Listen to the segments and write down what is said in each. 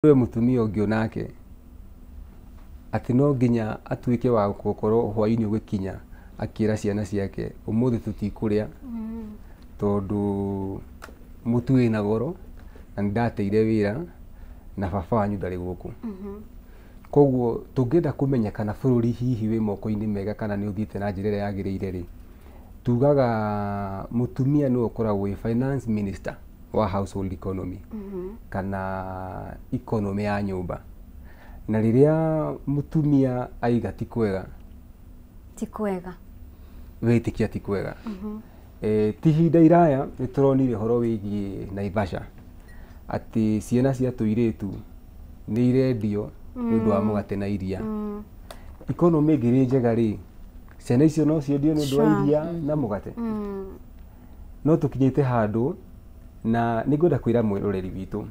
We mũtumia ũngĩ onake atĩ no nginya atuĩke wa gũkorwo hwainĩ ũgĩkinya akĩra ciana ciake ũmũthĩ tũtikũrĩa tondũ mũtu wĩna goro na nĩndateire wĩra na baba wanyu ndarĩ gũkũ. Koguo tũngĩenda kũmenya kana bũrũri hihi wĩ moko-inĩ mega kana nĩ ũthiĩte na njĩra ĩrĩa yagĩrĩire rĩ, tugaga mũtumia nĩwe ũkoragwo wĩ finance minister wa household economy kana economy ya nyũmba. Na rĩrĩa mũtumia aiga ti kwega, ti kwega, wĩtĩkia ti kwega. Ti ihinda iraya nĩ tũronire ũhoro wĩgiĩ Naivasha atĩ ciana cia tũirĩtu nĩ irendio nĩ ũndũ wa mũgate na iria. Economy ĩngĩrĩ njega rĩ, ciana icio no ciendio nĩ ũndũ wa iria na mũgate? No tũkinyĩte handũ na nĩ ngwenda kwĩra mwĩroreri witũ,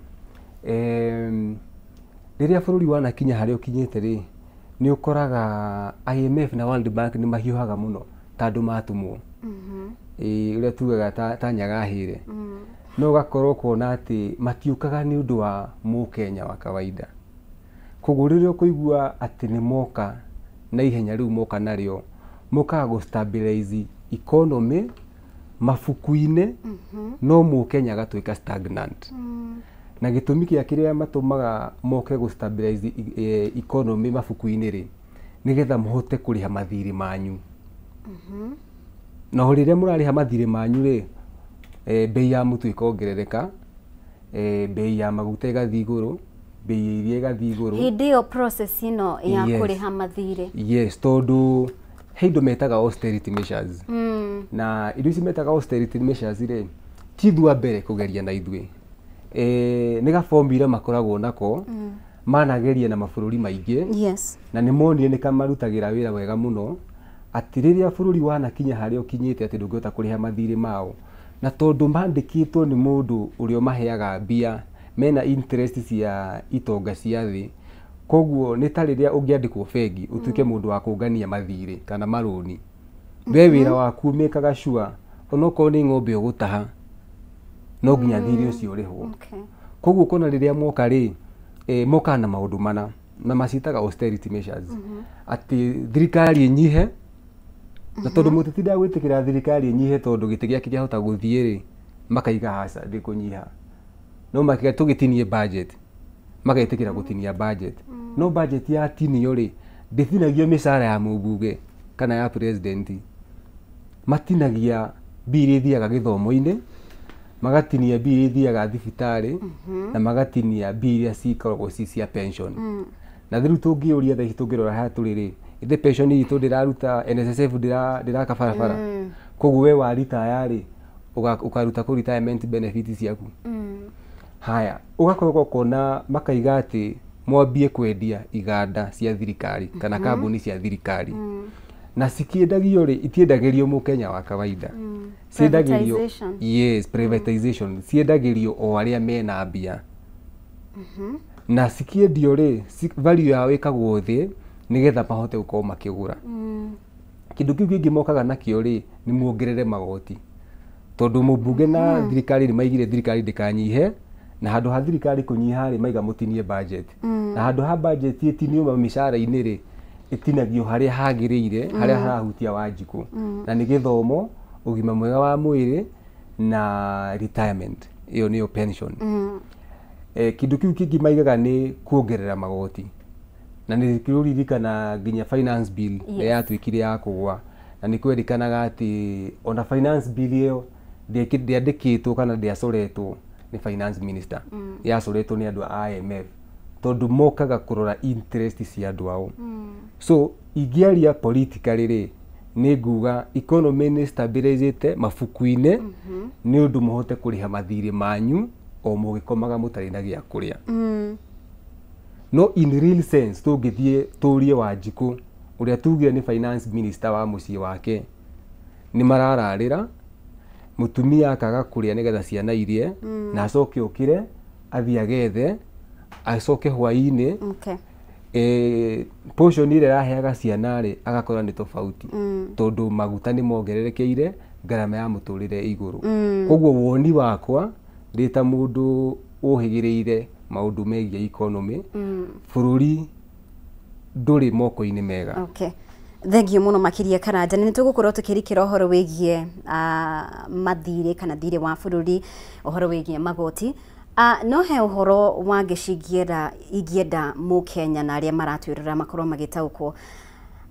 rĩrĩa bũrũri wanakinya harĩa ũkinyĩte rĩ, nĩ ũkoraga IMF na World Bank nĩ mahiũhaga mũno ta andũ matũmwo. Ũrĩa tugaga ta nyagahĩre. No ũgakorwo ũkona atĩ matiũkaga nĩ ũndũ wa mũkenya wa kawaida. Koguo rĩrĩa ũkũigua atĩ nĩ moka na ihenya rĩu moka narĩo, mokaga gũ stabilize economy mabuku-inĩ, no mũkenya agatuĩka stagnant. Na gĩtũmi kĩa kĩrĩa matũmaga moke gũ stabilize economy mabuku-inĩ rĩ, nĩgetha mũhote kũrĩha mathirĩ manyu. Na o rĩrĩa mũrarĩha mathirĩ manyu rĩ, bei ya mũtu ĩkongerereka, bei ya maguta ĩgathiĩ igũrũ, bei ya iria ĩgathiĩ igũrũ. Hĩndĩ ĩyo process ĩno ya kũrĩha mathirĩ. Yes, tondũ he indo metaga austerity measures. Na indo ici metaga austerity measures rĩ, ti ithuĩ a mbere kũgeria na ithuĩ. Nĩ gabomira makoragwo nako, manageria na mabũrũri maingĩ. Na nĩ monire nĩ kamarutagĩra wĩra wega mũno, atĩ rĩrĩa bũrũri wanakinya harĩa ũkinyĩte atĩ ndũngĩhota kũrĩha mathirĩ mao, na tondũ mandĩkĩtwo nĩ mũndũ ũrĩa ũmaheaga mbia mena interest cia itonga cia thĩ, koguo nĩ ta rĩrĩa ũngĩandĩkwo bengi ũtuĩke mũndũ wa kũngania mathirĩ kana marũni, we wĩra waku ũmĩkaga sure onokorwo nĩ ng'ombe ũgũtaha no nginya thirĩ ũcio ũrĩhwo. Koguo ũkona rĩrĩa moka rĩ, mokaga na maũndũ mana na maciĩtaga austerity measures, atĩ thirikari ĩnyihe, na tondũ mũtitindaga gwĩtĩkĩra thirikari ĩnyihe tondũ gĩtĩ gĩake kĩahota gũthiĩ rĩ, makaiga aca ndĩkũnyiha, no makiuga tũgĩtinie budget, magetĩkĩra gũtinia budget. No budget yatinio rĩ, ndĩtinagio mĩcara ya mũmbunge kana ya president, matinagia mbia iria ithiaga gĩthomo-inĩ, magatinia mbia iria ithiaga thibitarĩ, na magatinia mbia iria cikoragwo ci cia pension. Na rĩu tũngĩũria thaa ici tũngĩrora haha tũrĩ rĩ, ithe pension itũ ndĩraruta NSSF ndĩraka barabara. Koguo we wa retire rĩ, ũkaruta kũ retirement benefit ciaku. Haya, ũgakorwo ũkona makaiga atĩ mwambie kwendia iganda cia thirikari kana kambuni cia thirikari. Na cikĩendagio rĩ, itiendagĩrio mũkenya wa kawaida. Ciendagĩrio, Privatization. yes, privatization. Ciendagĩrio o arĩa mena mbia. Na cikĩendio rĩ, value yao ĩkagwo thĩ nĩgetha mahote gũkorwo makĩgũra. Kĩndũ kĩu kĩngĩ mokaga nakĩo rĩ, nĩ muongerere magoti. Tondũ mũmbunge na thirikari nĩ maigire thirikari ndĩkanyihe, na handũ ha thirikari kũnyiha rĩ, maiga mũtinie budget. Na handũ ha budget ĩtinio mĩcara-inĩ rĩ, ĩtinagio harĩa hagĩrĩire, harĩa harahutia Wanjikũ. Na nĩ gĩthomo, ũgima mwega wa mwĩrĩ na retirement. Ĩyo nĩyo pension. Kĩndũ kĩu kĩngĩ maigaga nĩ kuongerera magoti. Na nĩ kĩũririkana nginya finance bill yatuĩkire ya kũgwa. Na nĩ kwerĩkanaga atĩ ona finance bill ĩyo ndĩandĩkĩtwo kana ndĩacoretwo nĩ finance minister. Yacoretwo nĩ andũ a IMF tondũ mokaga kũrora interest cia andũ ao. So ingĩaria politically rĩ, nĩ nguga economy nĩ stabilizĩte mabuku-inĩ nĩ ũndũ mũhote kũrĩha mathirĩ manyu o mũgĩkomaga mũtarĩ na gĩa kũrĩa. No in real sense tũngĩthiĩ tũrie Wanjikũ ũrĩa tugire nĩ finance minister wa mũciĩ wake, nĩ marararĩra mũtumia akaga kũrĩa nĩgetha ciana irie, na acoke okĩre athiĩ agethe acoke hwaĩ-inĩ. Portion ĩrĩa araheaga ciana rĩ, agakora nĩ tofauti tondũ maguta nĩ mongererekeire, ngarama ya mũtũrĩre igũrũ. Koguo woni wakwa ndĩ ta mũndũ ũhĩgĩrĩire Maũndũ megiĩ economy, bũrũri ndũrĩ moko-inĩ mega. Okay. Thengiũ mũno makĩria, Karanja. Nĩ tũgũkorwo tũkĩrikĩra ũhoro wĩgiĩ mathirĩ kana thirĩ wa bũrũri, ũhoro wĩgiĩ magoti. No he ũhoro wa ngĩcingĩenda ingĩenda mũkenya na arĩa maratwĩrora makorwo magĩtaũkwo.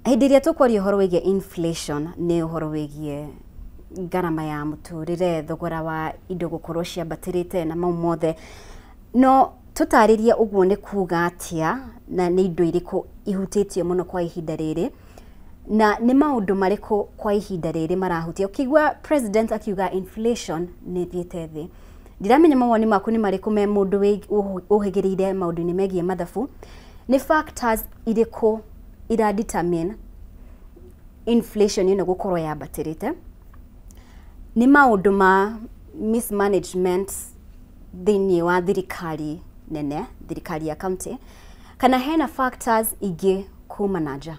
Hĩndĩ ĩrĩa tũkwaria ũhoro wĩgiĩ inflation, nĩ ũhoro wĩgiĩ ngarama ya mũtũrĩre, thogora wa indo gũkorwo ciambatĩrĩte na mau mothe. No tũtarĩrie ũguo nĩ kuga atĩa, na nĩ indo irĩkũ ihutĩtio mũno kwa ihinda rĩrĩ, na nĩ maũndũ marĩkũ kwa ihinda rĩrĩ marahutia? Ũkĩigua president akiuga inflation nĩ ĩthiĩte thĩ, ndiramenya mawoni maku nĩ marĩkũ me mũndũ ũhĩgĩrĩire maũndũ-inĩ megiĩ mathabu. Nĩ factors irĩkũ ira determine inflation ĩno gũkorwo yambatĩrĩte? Nĩ maũndũ ma mismanagement thĩinĩ wa thirikari nene, thirikari ya county, kana hena factors ingĩ kuma na nja?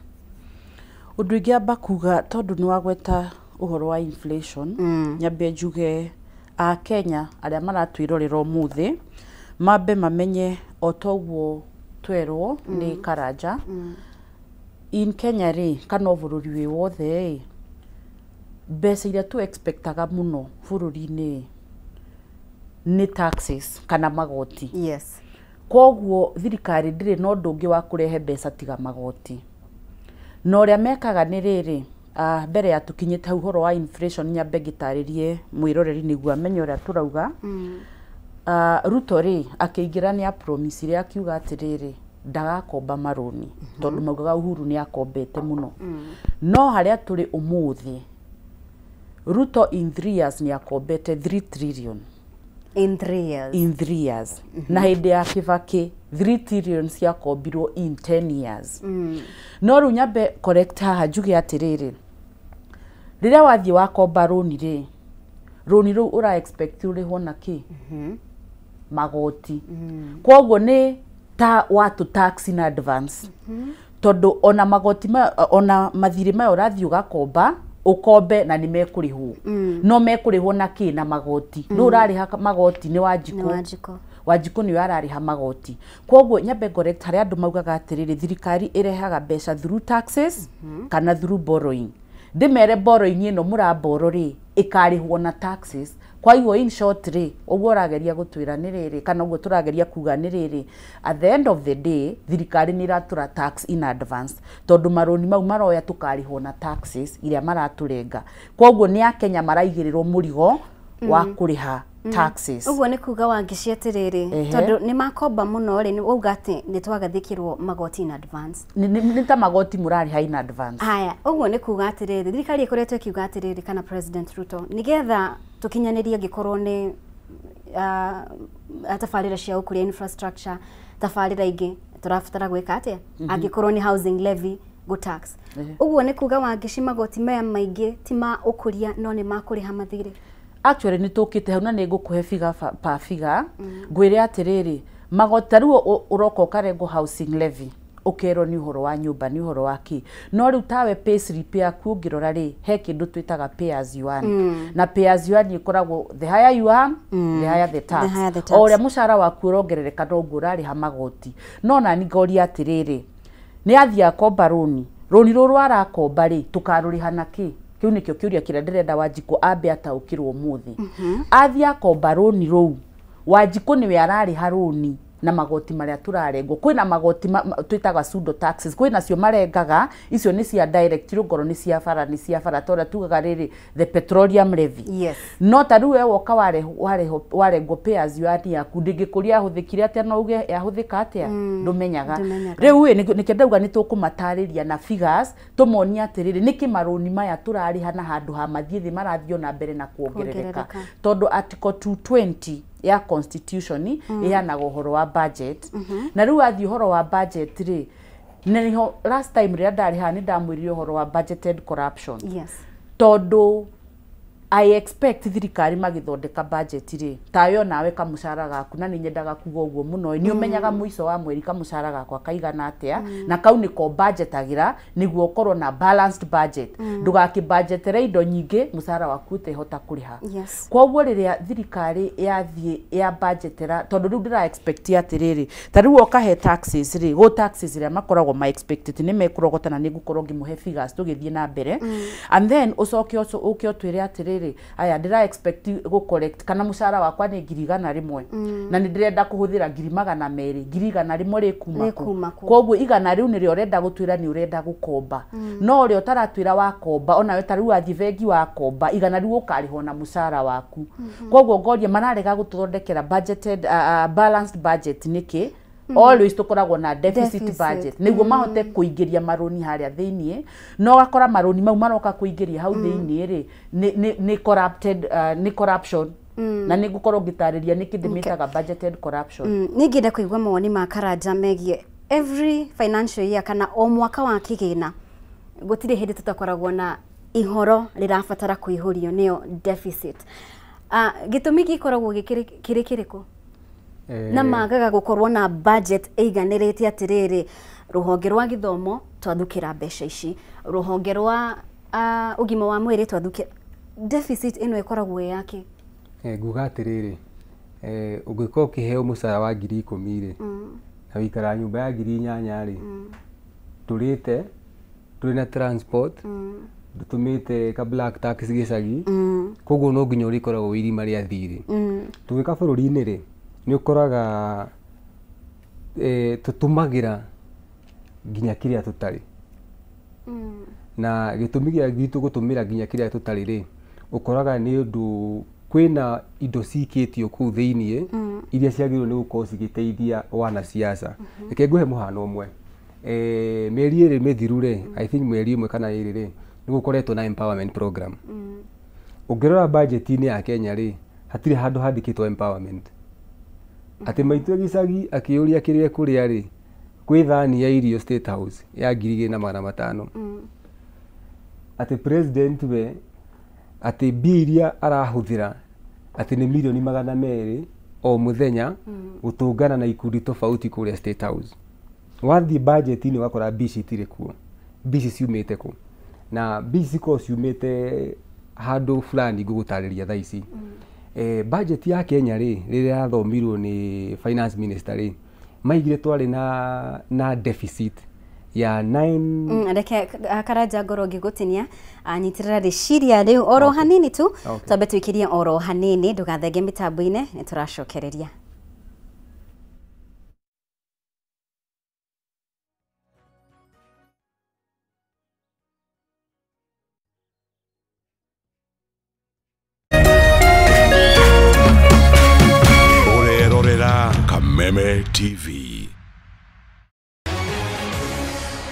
Ũndũ ingĩamba kuga, tondũ nĩ wagweta ũhoro wa inflation, nyambe njuge a Kenya arĩa maratwĩrorera ũmũthĩ mambe mamenye o toguo twerwo nĩ Karanja, in Kenya rĩ, kana o bũrũri wĩ wothe rĩ, mbeca iria tu expectaga mũno bũrũri-inĩ nĩ taxes kana magoti. Koguo thirikari ndĩrĩ na ũndũ ũngĩ wa kũrehe mbeca tiga magoti. Na ũrĩa mekaga nĩ rĩrĩ, mbere ya tũkinyĩte hau ũhoro wa inflation, nyambe ngĩtarĩrie mwĩroreri nĩguo amenye ũrĩa tũrauga. Ruto rĩ, akĩingĩra nĩ apromisire akiuga atĩrĩrĩ, ndagakomba marũni, tondũ maugaga Uhuru nĩ akombete mũno. No harĩa tũrĩ ũmũthĩ, Ruto in 3 years nĩ akombete 3 trillion. In 3 years? In 3 years. Na hĩndĩ ya Kibaki 3 trillion ciakombirwo in 10 years. No rĩu nyambe correct haha njuge atĩrĩrĩ, rĩrĩa wathiĩ wakomba rũni rĩ, rũni rũu ũra expect ũrĩhwo na kĩ? Magoti. Koguo nĩ ta watũ tax in advance, tondũ ona magoti maya, ona mathirĩ maya ũrathiĩ ũgakomba, ũkombe na nĩ mekũrĩhwo, no mekũrĩhwo na kĩ? Na magoti. Nũ ũrarĩha magoti? Nĩ Wanjikũ. Nĩ Wanjikũ. Wanjikũ nĩwe ararĩha magoti. Koguo nyambe correct harĩa andũ maugaga atĩrĩrĩ, thirikari ĩrehaga mbeca through taxes kana through borrowing. Ndĩmere borrowing ĩno mũraboro rĩ, ĩkarĩhwo na taxes. Kwa hivyo in short rĩ, ũguo ũrageria gũtwĩra nĩ rĩrĩ, kana ũguo tũrageria kuga nĩ rĩrĩ, at the end of the day thirikari nĩ ĩratũra tax in advance, tondũ marũni mau maroya tũkarĩhwo na taxes iria maratũrenga. Koguo nĩ akenya maraigĩrĩrwo mũrigo wa kũrĩha taxes. Ũguo nĩ kuga, Wangeci, atĩrĩrĩ, tondũ nĩ makomba mũno rĩ, nĩ wauga atĩ nĩ twagathĩkĩrwo magoti in advance. Nĩ ta magoti mũrarĩha in advance. Haya, ũguo nĩ kuga atĩrĩrĩ, thirikari ĩkoretwo ĩkiuga atĩrĩrĩ, kana President Ruto, nĩgetha tũkinyanĩrie angĩkorwo nĩ tabarĩra cia ũkũria infrastructure, tabarĩra ingĩ, tũrabatara gwĩka atĩa? Angĩkorwo nĩ housing levy, go tax. Ũguo nĩ kuga, Wangeci, magoti maya maingĩ ti ma ũkũria no nĩ ma kũrĩha mathirĩ? Actually nĩ tũkĩte hau na nĩ ngũkũhe figure pa figure. Ngwĩre atĩrĩrĩ, magoti ta rĩu ũroka ũkarengwo housing levy, ũkerwo nĩ ũhoro wa nyũmba, nĩ ũhoro wa kĩ, no rĩu tawe pay slip yaku ũngĩrora rĩ, he kĩndũ twĩtaga pay as you earn. Na pay as you earn ĩkoragwo the higher you earn, the higher the tax. The higher the tax. O ũrĩa mũcara waku ũrongerereka, noguo ũrarĩha magoti. No nani ngoria atĩrĩrĩ, nĩ athiĩ akomba rũni, rũni rũrũ arakomba rĩ, tũkarũrĩha na kĩ? Kĩu nĩkĩo kĩũria kĩrĩa ndĩrenda Wanjikũ ambe ataũkĩrwo ũmũthĩ. Athiĩ akomba rũni rũu, Wanjikũ nĩwe ararĩha rũni na magoti marĩa tũrarengwo. Kwĩna magoti twĩtaga pseudo taxes, kwĩna cio marengaga, icio nĩ cia direct rũngoro, nĩ cia bara, nĩ cia bara, ta ũrĩa tugaga rĩrĩ, the petroleum levy. No ta rĩu we woka warengwo pay as you earn yaku, ndĩngĩkũria yahũthĩkire atĩa, no uge yahũthĩka atĩa, ndũmenyaga. Ndũmenyaga. Rĩu ĩ nĩkĩo ndauga nĩ tũkũmatarĩria na figures, tũmonie atĩrĩrĩ, nĩkĩ marũni maya tũrarĩha na handũ ha mathiĩ thĩ marathiĩ ona mbere na kuongerereka. Kuongerereka. Tondũ article 220 ya constitution ĩheanaga ũhoro wa budget, na rĩu wathiĩ ũhoro wa budget rĩ, nĩho last time rĩrĩa ndarĩ haha nĩ ndamwĩrire ũhoro wa budgeted corruption. Tondũ I expect thirikari magithondeka budget ri tayo nawe kamucara gaku na ni nyendaga kuga uguo muno ni umenyaga muico wa mweri kamucara gakwa kaigana atia na kau niko budgetagira niguo ukorwo na balanced budget ndugaki budgetere indo nyingi mucara waku utehota kuriha. Koguo riria thirikari yathie ya budgetera tondu riu ndira expect atiriri ta riu okahe taxes ri go taxes ria makoragwo ma expected ni mekurogota na ni ngukorwo ngimuhe figures tugithie na mbere and then ucoke uke utwire atiriri aya ndira expect go collect kana mucara wakwa ni 100,000 na ni ndirenda kuhuthira 200,000 100,000 rikuma ku koguo 100 riu nirio urenda gutwira ni urenda gukomba no uria utaratwira wakomba ona we tariu wathi bengi wakomba 100 riu ukarihwo na mucara waku koguo ngorie mararega gututhondekera budgeted balanced budget niki always tukoragwo na deficit budget niguo mahote kuingiria maroni haria thiini no gakora maroni mau maroka kuingiria hau thiini ri ni corrupted ni corruption na ni ngukorwo ngitariria niki ndimitaga budgeted corruption. Ningĩenda kuigua mawoni ma Karanja megie every financial year kana o mwaka wa kigina gutire hindi tutakoragwo na ihoro rirabatara kuihurio nio deficit. Gitumi gikoragwo gikiri kiriku na magaga gukorwo na budget iganirite atiriri ruhonge rwa githomo twathukira mbeca ici ruhonge rwa ugima wa mwiri twathukira deficit ino ikoragwo yake. Nguga atiriri ungikorwo ukiheo mucara wa 10,000 ri na wikara nyumba ya 8,000 ri turite turi na transport dutumite ka black tax gicagi koguo no nginya urikoragwo irima ria thiri tugika bururi-ini ri ni ukoraga tutumagira nginya kiria tutari na gitumi gia gitu gutumira nginya kiria tutari ri ukoraga ni undu kwina indo cikitio kuu thiini iria ciagirwo ni gukorwo cigiteithia wanasiasa. Reke nguhe muhano umwe mieri iri mithiru ri I think mweri umwe kana iri ri ni gukoretwo na empowerment program. Ungirora budget-ini ya Kenya ri hatiri handu handikitwo empowerment ati maitu gicagi akiuria kiria kuria ri kwi thani ya irio State House ya 2,500 ati president we ati mbia iria arahuthira ati ni 200,000,000 o muthenya gutungana na ikundi tofauti kuria State House. Wathi budget-ini wakora mbia ici itirĩ kuo, mbia ici ciumĩte kũ na mbia ici cikorwo ciumĩte handũ fulani ngũgũtarĩria thaa ici. Budget ya Kenya ri riria yathomirwo ni finance minister ri maigire twari na deficit ya 9 reke Karanja ngorwo ngigutinia anyitirira riciria riu oro hanini tu twambe twikirie oro hanini ndugathenge mitambo-ini ni turacokereria. Kameme TV.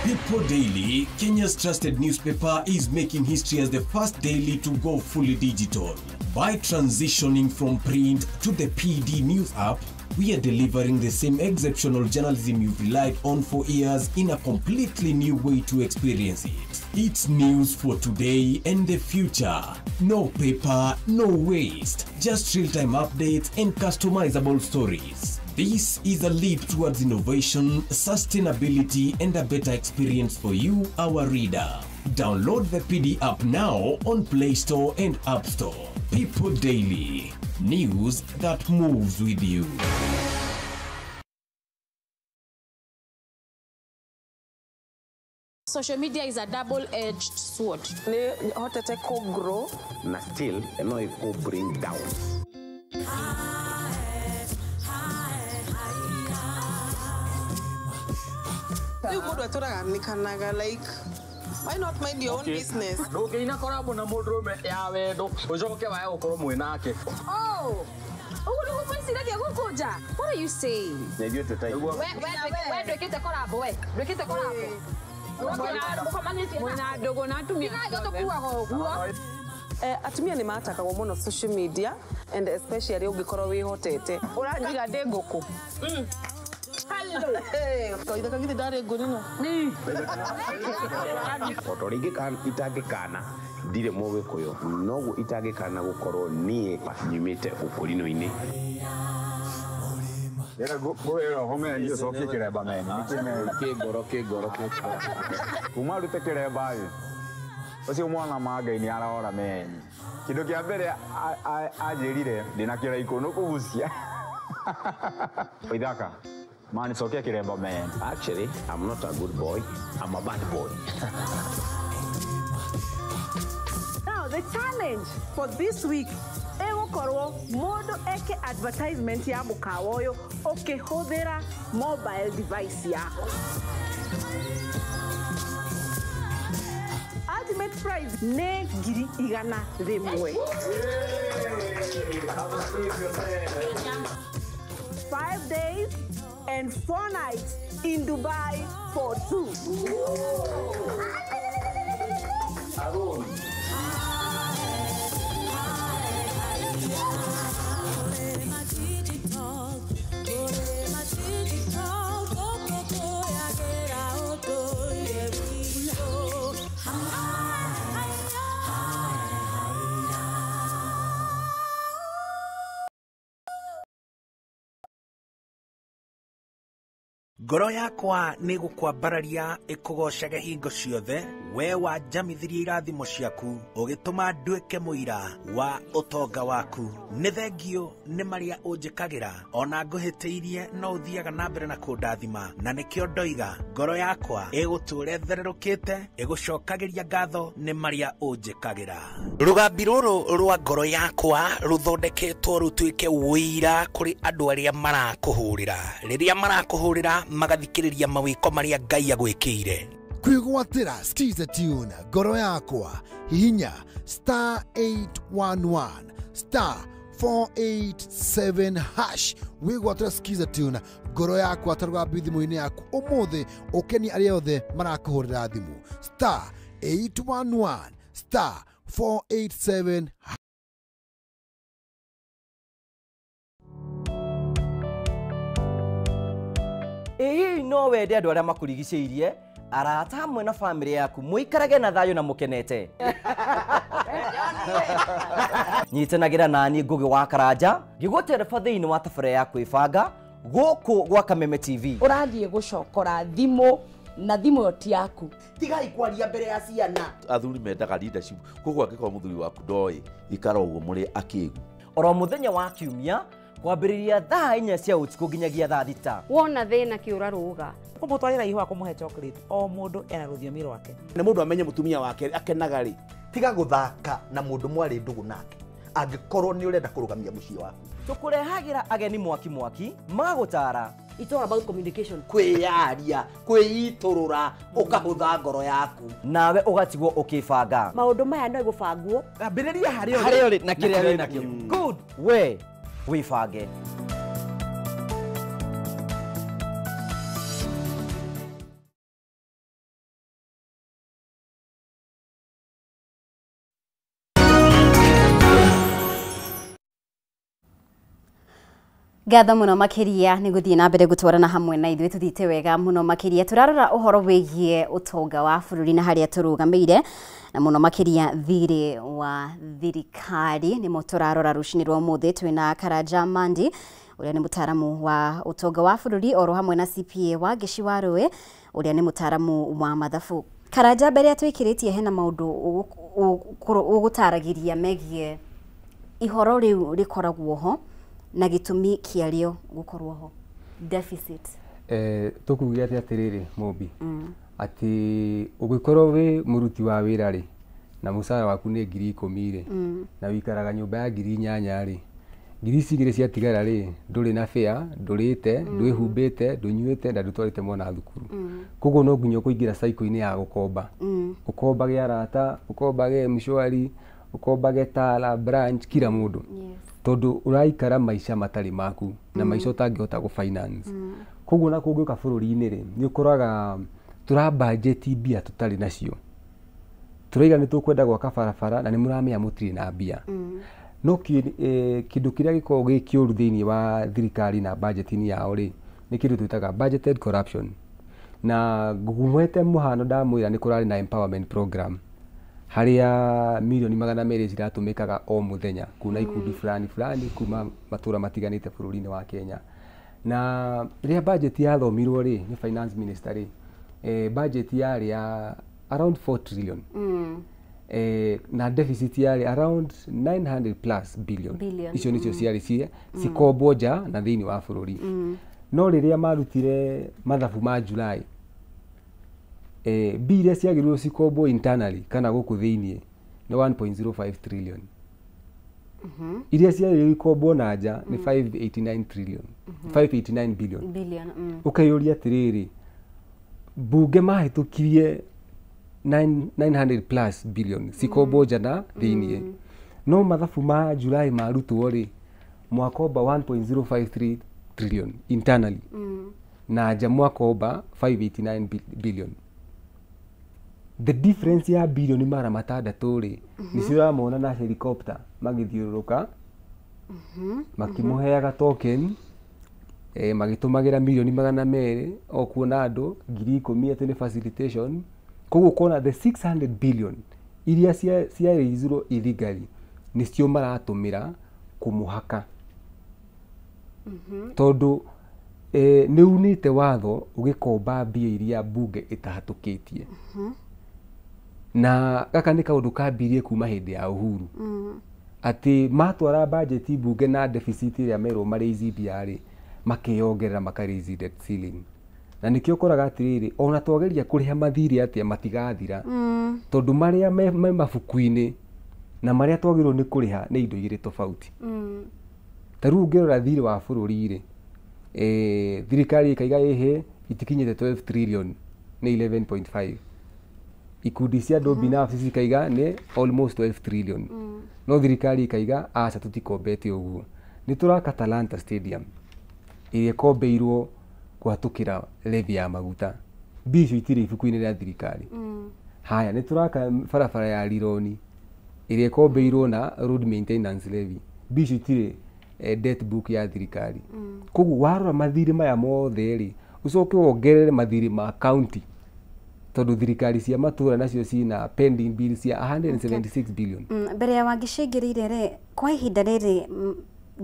People Daily, Kenya's trusted newspaper, is making history as the first daily to go fully digital. By transitioning from print to the PD News app, we are delivering the same exceptional journalism you've relied on for years in a completely new way to experience it. It's news for today and the future. No paper, no waste. Just real-time updates and customizable stories. This is a leap towards innovation, sustainability, and a better experience for you, our reader. Download the PD app now on Play Store and App Store. People Daily. News that moves with you. Social media is a double-edged sword. Grow. Na still, no bring down. Like, why not mind your own business? Oh, what are you saying? Atumia ni matakagwo muno social media and especially ungikorwo wihotete uranjiga ndi nguku. Hello. Kaitha kagithe ndari ngurino. Oto ringi itangikana Ndirĩ Mũgĩkũyũ, noguo itangĩkana gũkorwo niĩ nyumĩte ũkũrino-inĩ. Kĩngoro kuma rute kĩremba ĩ ũcio mwana ma Ngai nĩ arora meni kĩndũ kĩa mbere anjĩrire ndĩna kĩraikũ nĩ kũgucia ithaka manicokia kĩremba meni. Actually, I'm not a good boy, I'm a bad boy. Now the challenge for this week ĩgũkorwo mũndũ eke advertisement ya mũkawa ũyũ ũkĩhũthĩra mobile device yaku. Ultimate prize nĩ 100,000. 5 days and 4 nights in Dubai for 2. Ngoro yakwa nĩ gũkwambararia ĩkũgocage hingo ciothe, we wanjamithirie irathimo ciaku ũgĩtũma nduĩke mũira wa ũtonga waku. Nĩ thengio nĩ marĩa ũnjĩkagĩra, ona ngũhĩtĩirie no ũthiaga na mbere na kũndathima, na nĩkĩo ndoiga ngoro yakwa ĩgũtũũra ĩthererũkĩte ĩgũcokagĩria ngatho nĩ marĩa ũnjĩkagĩra. Rũgambi rũrũ rwa ngoro yakwa rũthondeketwo rũtuĩke ũira kũrĩ andũ arĩa marakũhũrĩra, rĩrĩa marakũhũrĩra magathikĩrĩria mawĩko marĩa Ngai agwĩkĩire. Kwĩgwatĩra Skiza Tune ngoro yakwa, hihinya star 811 star 487 hash wĩgwatĩra Skiza Tune ngoro yakwa ta rũgambi thimũ-inĩ yaku ũmũthĩ, ũkenie arĩa othe marakũhũrĩra thimũ star 811 star 487. Ĩĩ no wende andũ arĩa makũrigicĩirie, arata hamwe na bamĩrĩ yaku mũikarage na thayũ na mũkenete. Nyitanagĩra nani Ngũgĩ wa Karanja ngĩgũtereba thĩinĩ wa tabarĩra ya kwĩbanga gũkũ gwa Kameme TV. Ũrathiĩ gũcokora thimũ na thimũ ĩyo ti yaku. Tigai kwaria mbere ya ciana. Athuri mendaga leadership, koguo angĩkorwo mũthuri waku ndoĩ ikara ũguo mũrĩ akĩgu. Oro mũthenya wa kiumia kwambĩrĩria thaa 4 cia ũtukũ nginyagia thaa 6. Wona thĩna kĩũra rũga kũmũtwarĩra ihũa kũmũhe chocolate, o mũndũ ena rũthiomi rwake. Nĩ mũndũ amenye mũtumia wake akenaga rĩ, tiga gũthaka na mũndũ mwarĩ ndũgũ nake angĩkorwo nĩ ũrenda kũrũgamia mũciĩ waku. Tũkũrehagĩra ageni mwaki mwaki magũtara. It's all about communication. Kwĩyaria, kwĩitũrũra, ũkahũtha ngoro yaku. Nawe ũgatigwo ũkĩbanga. Maũndũ maya no gũbangwo. Ambĩrĩria harĩa ũrĩ na kĩrĩa wĩ nakĩo. Good we wĩbange. Ngatho muno makiria nĩ gũthiĩ na mbere gũtwarana hamwe na ithuĩ tũthiĩte wega muno makiria. Tũrarora ũhoro wĩgiĩ ũtonga wa bũrũri na harĩa tũrũgamĩire, na mũno makiria thirĩ wa thirikari nĩmo tũrarora rũcinĩ rwa ũmũthĩ. Twĩna Karanja Mandi ũrĩa nĩ mũtaaramu wa ũtonga wa bũrũri, oro hamwe na CPA wa Ngĩci wa Rũĩ ũrĩa nĩ mũtaaramu wa mathabu. Karanja, mbere ya twĩkĩrĩtie hena maũndũ ũgũtaragĩria megiĩ ihoro rĩu rĩkoragwo ho na gĩtũmi kĩarĩo gũkorwo ho, deficit. Tũkuge atĩ atĩrĩrĩ Mũmbi, atĩ ũngĩkorwo wĩ mũruti wa wĩra rĩ na mũcara waku nĩ 10,000 rĩ, na wĩikaraga nyũmba ya 8,000 rĩ, 2,000 ciatigara rĩ, ndũrĩ na fare, ndũrĩte, ndwĩhumbĩte, ndũnyuĩte na ndũtwarĩte mwana thukuru. Koguo no nginya ũkũingĩra cycle-inĩ ya gũkomba, ũkombage arata, ũkombage mshwari, ũkombage Tala branch, kila mũndũ, tondu ũraikara maica matarĩ maku na maica ũtangĩhota gũ finance. Koguo na kũngĩũka bũrũri-inĩ rĩ, nĩ ũkoraga tũra budget mbia tũtarĩ nacio, tũraiga nĩ tũkwenda gwaka barabara na nĩ mũramenya mũtirĩ na mbia. No kĩndũ kĩrĩa gĩkoragwo gĩ kĩũru thĩinĩ wa thirikari na budget-inĩ yao rĩ, nĩ kĩndũ twĩtaga budgeted corruption. Na ngũmwete mũhano ndamwĩra nĩ kũrarĩ na empowerment program. Harĩa mirioni 200 ciratũmĩkaga o mũthenya kuna ikundi fulani fulani kuma matũra matiganĩte bũrũri-inĩ wa Kenya. Na rĩrĩa budget yathomirwo rĩ nĩ finance minister rĩ, budget yarĩ ya around 4 trillion, na deficit yarĩ around 900 plus billion. Billion, Icio nĩcio ciarĩ cikombwo nja na thĩinĩ wa bũrũri. No rĩrĩa marutire mathabu ma July, mbia iria ciagĩrĩirwo cikombwo internally kana gũkũ thĩiniĩ nĩ 1.05 trillion. Iria ciagĩrĩirwo ikombwo na nja nĩ 589 trillion, 589 billion. Billion. Ũkeyũria atĩrĩrĩ, mbunge mahĩtũkirie 900 plus billion cikombwo nja na thĩiniĩ, no mathabu ma July marutwo rĩ, mwakomba 1.053 trillion internally, na nja mwakomba 589 billion. The difference ya bilioni 600 rĩ, nĩcio ũramona na helicopter magĩthiũrũrũka makĩmũheaga token, magĩtũmagĩra mirioni 200 o kuona andũ 10,000 atĩ nĩ facilitation. Koguo ũkona the 600 billion iria ciarĩizirwo illegally nĩcio maratũmĩra kũmũhaka, tondũ nĩ unĩte watho ũgĩkomba mbia iria mbunge ĩtahatũkĩtie. Na gaka nĩ kaũndũ kambirie kuma hĩndĩ ya Uhuru, atĩ matwara bajeti mbunge na deficit ĩrĩa merwo marĩici mbia rĩ, makeyongerera maka raise debt ceiling. Na nĩkĩo ũkoraga atĩrĩrĩ, ona twageria kũrĩha mathirĩ atĩa, matigathira, tondũ marĩa me mabuku-inĩ na marĩa twagĩrĩirwo nĩ kũrĩha nĩ indo igĩrĩ tofauti. Ta rĩu ũngĩrora thirĩ wa bũrũri rĩ, thirikari ĩkaiga ĩhĩ itikinyĩte 12 trillion, nĩ 11.5. Ikundi cia andũ binafsi cikaiga nĩ almost 12 trillion, no thirikari ĩkaiga aca, tũtikombete ũguo. Nĩ tũraka Talanta Stadium ĩrĩa ĩkombeirwo kũhatũkĩra levy ya maguta. Mbia icio itirĩ ibuku-inĩ rĩa thirikari. Haya, nĩ tũraka barabara ya Rironi ĩrĩa ĩkombeirwo na road maintenance levy. Mbia icio itirĩ debt book ya thirikari. Koguo warora mathirĩ maya mothe rĩ, ũcoke wongerere mathirĩ ma county, tondũ thirikari cia matũra nacio cina pending bill cia 176 billion. Mbere ya wangĩcingĩrĩire rĩ, kwa ihinda rĩrĩ,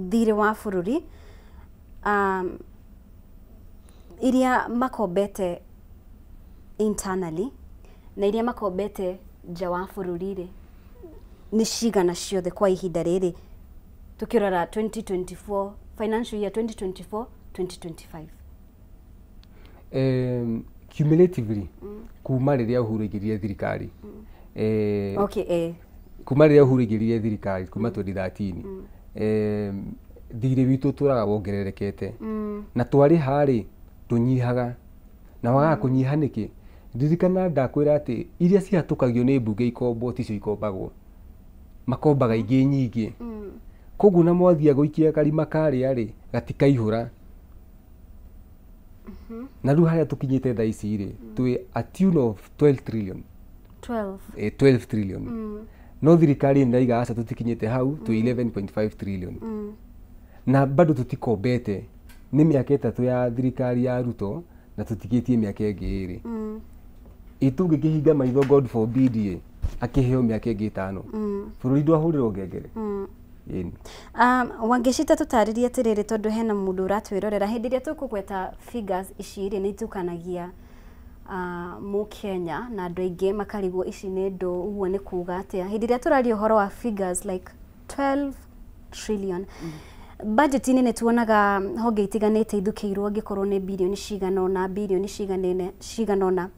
thirĩ wa bũrũri iria makombete internally na iria makombete nja wa bũrũri rĩ, nĩ cigana ciothe kwa ihinda rĩrĩ tukĩrora 2024, financial year 2024 2025? Cumulatively kuma rĩrĩa Uhuru aingĩrire thirikari, kuma rĩrĩa Uhuru aingĩrire thirikari, kuma 2013, thirĩ witũ ũtũraga wongererekete. Na twarĩha rĩ, tũnyihaga na wagaga kũnyiha nĩkĩ? Ririkana ndakwĩra atĩ iria cihatũkagio nĩ mbunge ikombwo ticio ikombagwo, makombaga ingĩ nyingĩ. Koguo na mwathia gũikia karima karĩa rĩ, gatikaihũra. Na rĩu harĩa tũkinyĩte thaa ici rĩ, twĩ a tune of 12 trillion. 12. 12 trillion. No thirikari nĩ aca, tũtikinyĩte hau, twĩ 11.5 trillion. Na bado tũtikombete. Nĩ mĩaka 3 ya thirikari ya Ruto na tũtigĩtie mĩaka ĩngĩ 2. Ĩ tũngĩkĩhinga maitho, God forbid ĩ, akĩheo mĩaka ĩngĩ 5, bũrũri ndwahũrĩrwo ngengere. Ĩni. Wangĩcita, tũtarĩrie atĩrĩrĩ, tondũ hena mũndũ ũratwĩrorera. Hĩndĩ ĩrĩa tũkũgweta figures ici rĩ, nĩ itukanagia mũkenya na andũ aingĩ makarigwo ici nĩ ndũ, ũguo nĩ kuga atĩa. Hĩndĩ ĩrĩa tũraria ũhoro wa figures like 12 trillion, budget-inĩ nĩ tuonaga honge itiganĩte ithukĩirwo angĩkorwo nĩ birioni cigana ũna, birioni cigana ũna.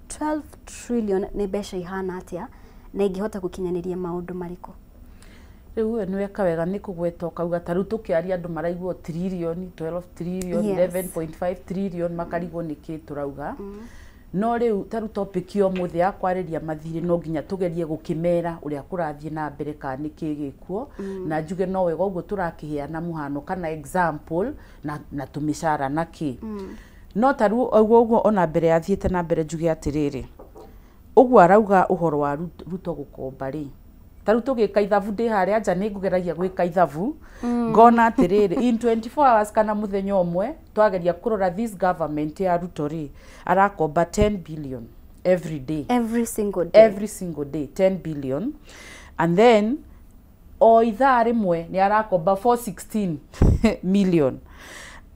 12 trillion nĩ mbeca ihana atĩa na ingĩhota gũkinyanĩria maũndũ marĩkũ? Rĩu we nĩ weka wega nĩ kũgweta ũkauga ta rĩu tũkĩaria andũ maraigua trillion, 12 trillion, 11.5 trillion, makarigwo nĩ kĩ tũrauga. No rĩu ta rĩu topic ya ũmũthĩ ya kwarĩria mathirĩ, no nginya tũgerie gũkĩmera ũrĩa kũrathiĩ na mbere kana nĩ kĩ gĩkuo. Na njuge no wega ũguo tũrakĩheana mũhano kana example na tũmĩcara na kĩ. No ta rĩu ũguo ũguo ona mbere yathiĩte na mbere, njuge atĩrĩrĩ, ũguo arauga ũhoro wa Ruto gũkomba rĩ, ta rĩu tũgĩka ithabu ndĩ harĩa nja, nĩ ngũgeragia gwĩka ithabu, ngona atĩrĩrĩ, in 24 hours kana mũthenya ũmwe, twageria kũrora this government ya Ruto rĩ, arakomba 10 billion Every day. Every single day. Every single day 10 billion. And then o ithaa rĩmwe nĩ arakomba 416 million.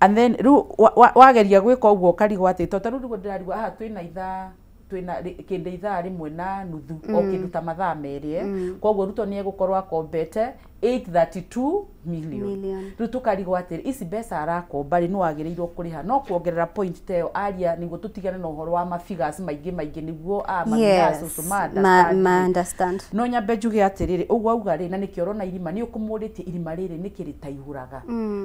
And then rĩu wageria gwĩka ũguo ũkarigwo atĩ to ta rĩu nĩguo ndĩrarigwo haha twĩna ithaa twĩna kĩndũ ithaa rĩmwe na nuthu o kĩndũ ta mathaa merĩ, koguo Ruto nĩ egũkorwo akombete 832 million. Rĩu tũkarigwo atĩrĩ ici mbeca arakomba rĩ nĩ wagĩrĩirwo kũrĩha no kuongerera point ta ĩyo aria nĩguo tũtigane na ũhoro wa mafigures maingĩ maingĩ nĩguo Yes, ma understand. No nyambe njuge atĩrĩrĩ ũguo auga rĩ na nĩkĩo ũrona irima nĩ ũkũmũrĩtie irima rĩrĩ nĩkĩ rĩtaihũraga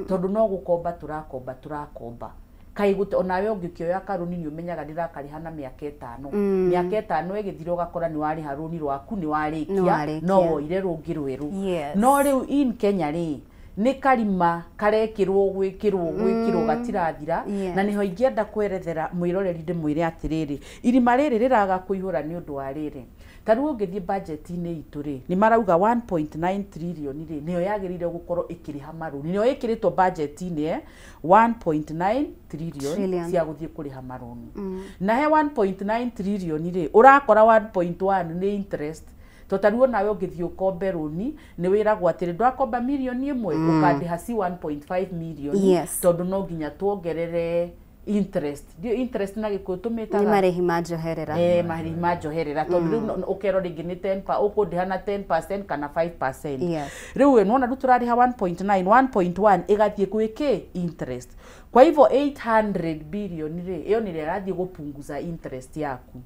tondũ no gũkomba tũrakomba tũrakomba kai gute onawe ũngĩkĩoya karũni nĩ ũmenyaga ndĩrakarĩha na mĩaka ĩtano. Mĩaka ĩtano ĩgĩthira ũgakora nĩ warĩha rũni rwaku nĩ warĩkia no woire rũngĩ rwerũ. No rĩu in Kenya rĩ nĩ karima karekĩrwo gwĩkĩrwo gwĩkĩrwo gatirathira. Na nĩho ingĩenda kwerethera mwĩroreri ndĩmwĩre atĩrĩrĩ irima rĩrĩ rĩraga kũihũra nĩ ũndũ wa rĩrĩ ta rĩu ũngĩthiĩ budget-inĩ itũ rĩ nĩ marauga 1.9 trillion rĩ nĩyo yagĩrĩire gũkorwo ĩkĩrĩha marũni nĩyo ĩkĩrĩtwo budget-inĩ 1.9 trillion cia gũthiĩ kũrĩha marũni. Na he 1.9 trillion rĩ ũrakora 1.1 nĩ interest. To ta rĩu onawe ũngĩthiĩ ũkombe rũni nĩ wĩragwo atĩrĩ ndwakomba mirioni ĩmwe ũkandĩha ci 1.5 million tondũ no nginya tuongerere interest. Ndio interest na gĩkũyũ tũmĩtaga nĩ marĩhi ma njoherera. Marĩhi ma njoherera tondũ rĩu ũkerwo rĩngĩ nĩ 10 ũkũndĩha na 10% kana 5%. Rĩu nĩwona rĩu tũrarĩha 1.9 1.1 ĩgathiĩ gwĩkĩ interest. Kwa hivyo 800 billion rĩ ĩyo nĩ ĩrathiĩ gũpunguza interest yaku.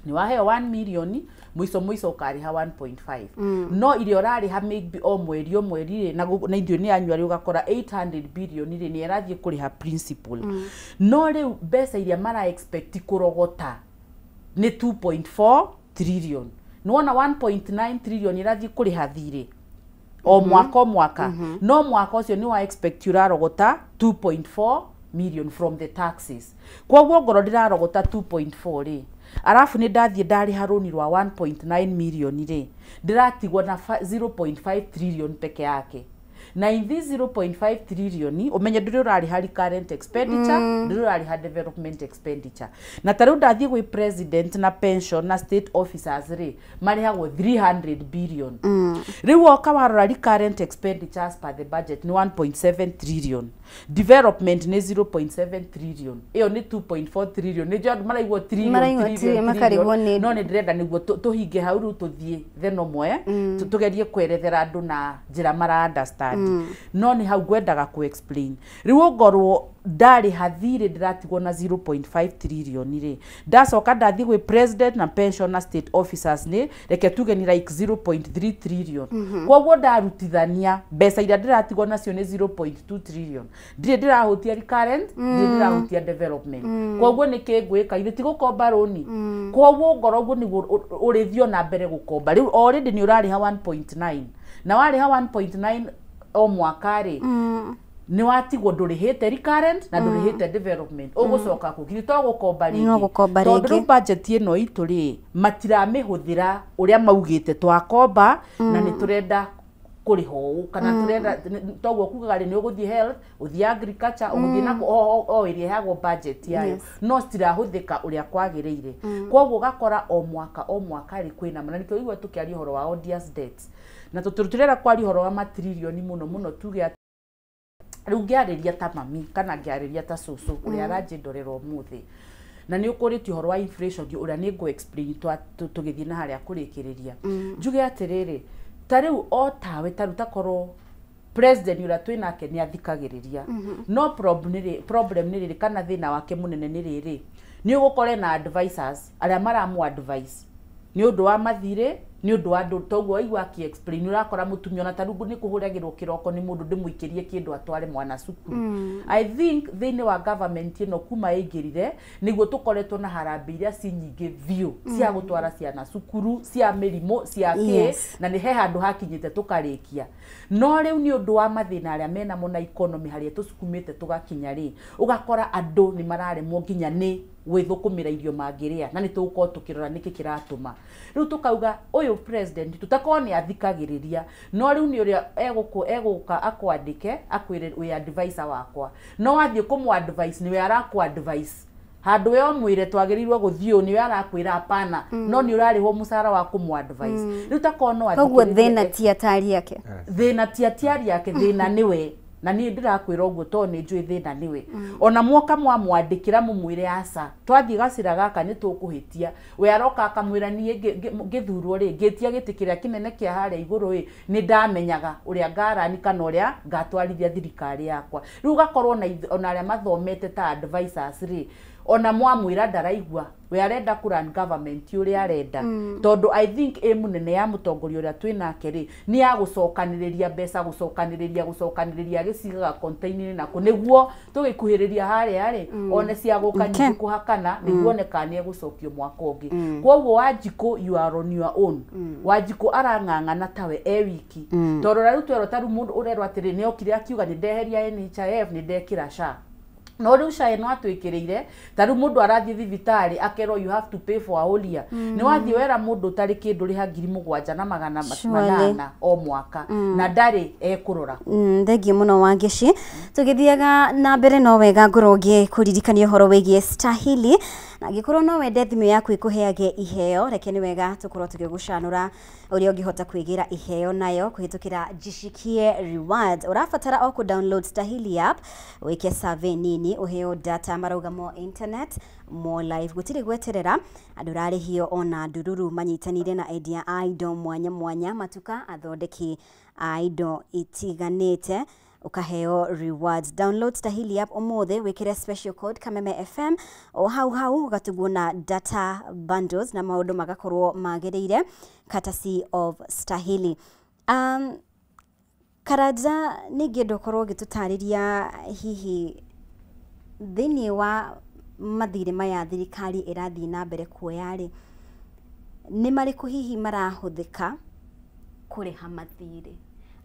Nĩ waheo 1 million mũico mũico ũkarĩha 1.5 no iria ũrarĩha maybe o mweri rĩ na ithuĩ nĩ annually ũgakora 800 billion rĩ nĩ ĩrathiĩ kũrĩha principal. No rĩu mbeca iria mara expect kũrogota nĩ 2.4 trillion. Nĩwona 1.9 trillion ĩrathiĩ kũrĩha thirĩ o mwaka o mwaka. No mwaka ũcio nĩ wa expect ũrarogota 2.4 million from the taxes. Koguo ngoro ndĩrarogota 2.4 rĩ arafu nĩ ndathiĩ ndarĩha rũni rwa 1.9 million rĩ ndĩratigwo na 0.5 trillion peke yake. Na in this 0.5 trillion ũmenye ndũrĩ ũrarĩha recurrent expenditure ndũrĩ ũrarĩha development expenditure. Na ta rĩu ndathiĩ gwĩ president na pension na state officers rĩ marĩhagwo 300 billion. Rĩu woka warora recurrent expenditures per the budget nĩ 1.7 trillion, development nĩ 0.7 trillion, ĩyo nĩ 2.4 trillion. Nĩ andũ maraigua trillion no nĩ ndĩrenda nĩguo tũhinge hau rĩu tũthiĩ theno mwe tũgerie kwerethera andũ na njĩra mara understand. No nĩ hau ngwendaga ku explain. Rĩu ngorwo ndarĩha thirĩ ndĩratigwo na 0.5 trillion rĩ ndacoka ndathiĩ gwĩ president na pension na state officers nĩ reke tuge nĩ like 0.3 trillion. Koguo ndarutithania mbeca iria ndĩratigwo nacio nĩ 0.2 trillion. Ndirĩ ndĩrahutia recurrent ndirĩ ndĩrahutia development. Koguo nĩ kĩ ngwĩka ithe ti gũkomba rũni. Koguo ngorwo ũguo nĩguo ũrĩthiĩ na mbere gũkomba. Rĩu already nĩ ũrarĩha 1.9 na warĩha 1.9 o mwaka rĩ nĩ watigwo ndũrĩhĩte recurrent na ndũrĩhĩte development. Ũgũcoka kũ githĩ to gũkomba rĩngĩ tondũ rĩu budget ĩno itũ rĩ matiramĩhũthĩra ũrĩa maugĩte twakomba na nĩ tũrenda kũrĩha ũũ kana tũrenda toguo kugaga rĩ nĩ ũgũthiĩ health ũthiĩ agriculture ũgũthiĩ nako o ĩrĩa ĩheagwo budget yayo no citirahũthĩka ũrĩa kwagĩrĩire. Koguo ũgakora o mwaka rĩ kwĩna na nĩkĩo ũigua tũkĩaria ũhoro wa odious debts na tũtirenda kwaria ũhoro wa matiririoni mũno mũno tuge rĩu ngĩarĩria ta mami kana ngĩarĩria ta cũcũ ũrĩa aranjĩndorera ũmũthĩ na nĩ ũkũrĩtie ũhoro wa inflation ũrĩa nĩ ngũ explain tũgĩthiĩ na harĩa kũrĩkĩrĩria. Njuge atĩrĩrĩ ta rĩu o tawe ta rĩu takorwo president ũrĩa twĩ nake nĩ athikagĩrĩria no problem nĩ rĩrĩ kana thĩna wake mũnene nĩ rĩrĩ nĩ ũgũkore na advisors arĩa maramũ advise nĩ ũndũ wa mathirĩ nĩ ũndũ wa andũ toguo waigua akĩ explain ũrakora mũtumia ona ta rĩu nĩ kũhũragĩrwo kĩroko nĩ mũndũ ndĩmũikĩrie kĩndũ atware mwana cukuru. I think thĩinĩ wa government ĩno kuma ĩingĩrire nĩguo tũkoretwo na harambee iria ci nyingĩ biũ cia gũtwara ciana cukuru cia mĩrimũ cia kĩ na nĩ he handũ hakinyĩte tũkarĩkia. No rĩu nĩ ũndũ wa mathĩna arĩa menamo na economy harĩa tũcukumĩte tũgakinya rĩ ũgakora andũ nĩ mararemwo nginya nĩ gwĩthũkũmĩra irio mangĩrĩa na nĩ tũgũkorwo tũkĩrora nĩkĩ kĩratũma. Rĩu tũkauga ũyũ president tũtakorwo nĩ athikagĩrĩria no rĩu nĩ ũrĩa egũka akwandĩke akwĩre wĩ advisor wakwa no wathiĩ kũmũ advice nĩwe arakũ advice Handũ we ũmwĩre twagĩrĩirwo gũthiĩ ũũ nĩwe arakwĩra hapana, no nĩ ũrarĩhwo mũcara wa kũmũ advice. Rĩu takorwo no Koguo athikĩrĩrie thĩna ti atari ake. Thĩna ti atiari ake, thĩna nĩwe. Na niĩ ndĩrakwĩra ũguo tondũ nĩ njũĩ thĩna nĩwe. Ona mwoka mwamwandĩkĩra mũmwĩre aca, twathiĩ gacĩra gaka nĩ tũkũhĩtia, we aroka akamwĩra niĩ ngĩthurwo rĩ, ngĩtia gĩtĩ kĩrĩa kĩnene kĩa harĩa igũrũ ĩ, nĩ ndamenyaga ũrĩa ngarani kana ũrĩa ngatwarithia thirikari yakwa. Rĩu ũgakorwo ona arĩa mathomete ta advisors rĩ, ona mwamwĩra ndaraigua, we arenda kũ run government ũrĩa arenda. Tondũ I think aim nene ya mũtongoria ũrĩa twĩnake rĩ, nĩ ya gũcokanĩrĩria mbeca, gũcokanĩrĩria agĩcigaga container-inĩ nakũ, nĩguo tũgĩkuhĩrĩria harĩa rĩ, one cia gũka nyingĩ kũhakana, nĩguo one kana nĩ egũcokio mwaka ũngĩ. Koguo Wanjikũ, you are on your own. Wanjikũ arang'ang'ana tawe e wiki. Tondũ rĩu twerwo ta rĩu mũndũ ũrerwo atĩrĩ, nĩ okire akiuga nĩ ndeheria NHIF, nĩ ndekĩra SHA. No rĩu SHA ĩno atwĩkĩrĩire, ta rĩu mũndũ arathiĩ thibitarĩ akerwo you have to pay for a whole year. Nĩ wathiĩ wera mũndũ ũtarĩ kĩndũ rĩha 7,800 o mwaka, na ndarĩ ekũrora. Thengiũ mũno Wangeci. Tũgĩthiaga na mbere no wega ngorwo ngĩkũririkania ũhoro wĩgiĩ Stahili, na angĩkorwo no wende thimũ yaku ĩkũheage iheo, reke nĩ wega tũkorwo tũgĩgũcanũra ũrĩa ũngĩhota kwĩgĩra iheo nayo kũhĩtũkĩra Jishikie Rewards. Ũrabatara o kũ download Stahili app, wĩke survey nini, ũheo data marauga more internet more life, gũtirĩ gweterera, andũ rarĩhio ona ndururu manyitanĩire na endia a indo mwanya mwanya, matuka athondeki a indo itiganĩte, ukaheo rewards. Download Stahili app ũmũthĩ, wĩkĩre special code Kameme FM o hau hau ũgatugwo na data bundles na maũndũ magakorwo magĩrĩire, courtesy of Stahili. Karanja, ningĩ ndũkorwo ũgĩtũtarĩria hihi thĩinĩ wa mathirĩ maya thirikari ĩrathiĩ na mbere kuoya rĩ, nĩ marĩkũ hihi marahũthĩka kũrĩha mathirĩ?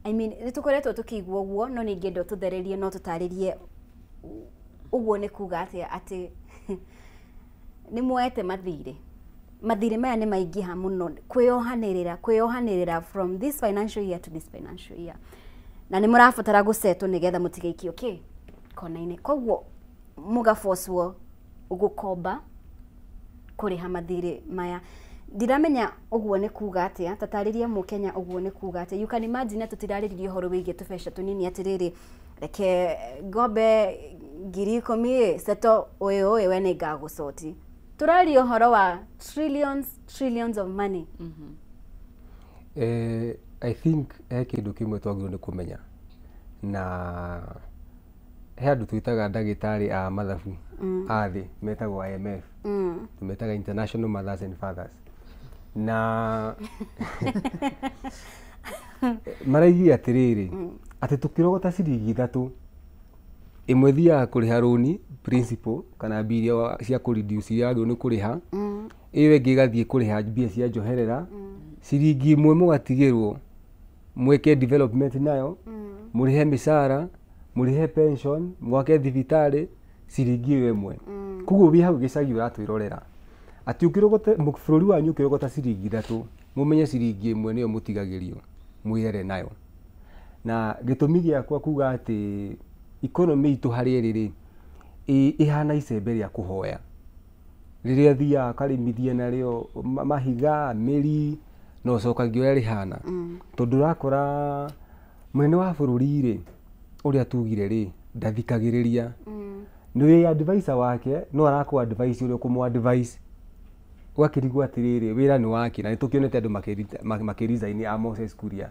I mean, nĩ tũkoretwo tũkĩigua ũguo, no ningĩ ndo tũthererie, no tũtarĩrie ũguo nĩ kuga atĩa, atĩ nĩ muoete mathirĩ, mathirĩ maya nĩ maingĩha mũno, kwĩyohanĩrĩra from this financial year to this financial year, na nĩ mũrabatara gũcetwo nĩgetha mũtigaikio kĩ kona-inĩ, koguo mũgabocwo gũkomba kũrĩha mathirĩ maya. Ndiramenya ũguo nĩ kuga atĩa, tatarĩria mũkenya ũguo nĩ kuga atĩa. You can imagine tũtirarĩrĩria ũhoro wĩgiĩ tũbeca tũnini, atĩrĩrĩ reke ngombe 10,000 seto ũyũ ũyũ we nĩ ngagũcoti. Tũraria ũhoro wa trillions, trillions of money. I think he kĩndũ kĩmwe twagĩrĩirwo nĩ kũmenya, na he andũ twĩtaga ndagĩtarĩ a mathabu a thĩ metagwo IMF, tũmetaga International Mothers and Fathers, na maraigire atĩrĩrĩ, atĩ tũkĩrogota ciringi 3, ĩmwe thiaga kũrĩha rũni principal kana mbia iria cia kũ reduce iria wagĩrĩirwo nĩ kũrĩha, ĩyo ĩngĩ ĩgathiĩ kũrĩha mbia cia njoherera, ciringi 1 mũgatigĩrwo mwĩke development nayo, mũrĩhe mĩcara, mũrĩhe pension, mwake thibitarĩ, ciringi ĩyo 1. Koguo wĩ hau gĩcagi ũratwĩrorera atĩ ũkĩrogote bũrũri wanyu ũkĩrogota ciringi 3, mũmenye ciringi 1 nĩyo mũtigagĩrio mwĩrere nayo. Na gĩtũmi gĩakwa kuga atĩ economy itũ harĩa ĩrĩ rĩ, ĩhana icembe rĩa kũhoya, rĩrĩa thiaga akarĩmithia narĩo mahiga, mĩri, na ũcokagia ũrĩa rĩhana. Tondũ ũrakora mũnene wa bũrũri rĩ, ũrĩa tugire rĩ, ndathikagĩrĩria. Nĩ wĩ advisor wake, no arakũ advise ũrĩa ũkũmũ advise, ũgakĩrigwo atĩrĩrĩ, wĩra nĩ wake, na nĩ tũkĩonete andũ makĩresign a Moses Kuria.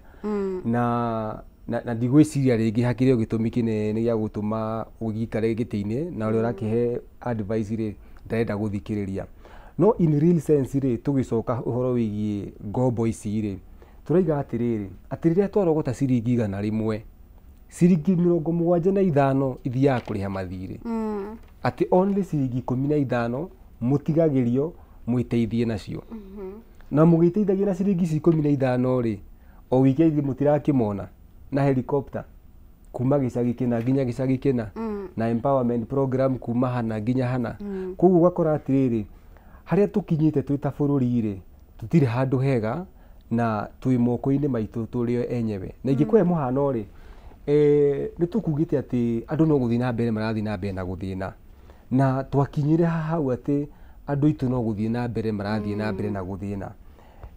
Na ndigwĩciria rĩngĩ hakĩrĩ o gĩtũmi kĩnene gĩa gũtũma ũgĩikare gĩtĩ-inĩ, na ũrĩa ũrakĩhe advice rĩ, ndarenda gũthikĩrĩria. No in real sense rĩ, tũgĩcoka ũhoro wĩgiĩ ngombo ici rĩ, tũraiga atĩrĩrĩ, atĩ rĩrĩa twarogota ciringi 100, ciringi 75 ithiaga kũrĩha mathirĩ. Atĩ only ciringi 15 mũtigagĩrio mwĩteithie nacio. Na mũgĩteithagia na ciringi ici 15 rĩ, o wikendi mũtirakĩmona na helicopter kuma gĩcagi kĩna nginya gĩcagi kĩna, na empowerment program kuma hana nginya hana. Koguo ũgakora atĩrĩrĩ, harĩa tũkinyĩte twĩ ta bũrũri rĩ, tũtirĩ handũ hega na twĩ moko-inĩ maitũ tũrĩ enyewe. Na ingĩkũhe mũhano rĩ, nĩ tũkugĩte atĩ andũ no gũthiĩ na mbere marathiĩ na mbere na gũthĩna. Na twakinyire hau atĩ andũ aitũ no gũthiĩ na mbere marathiĩ na mbere na gũthĩna.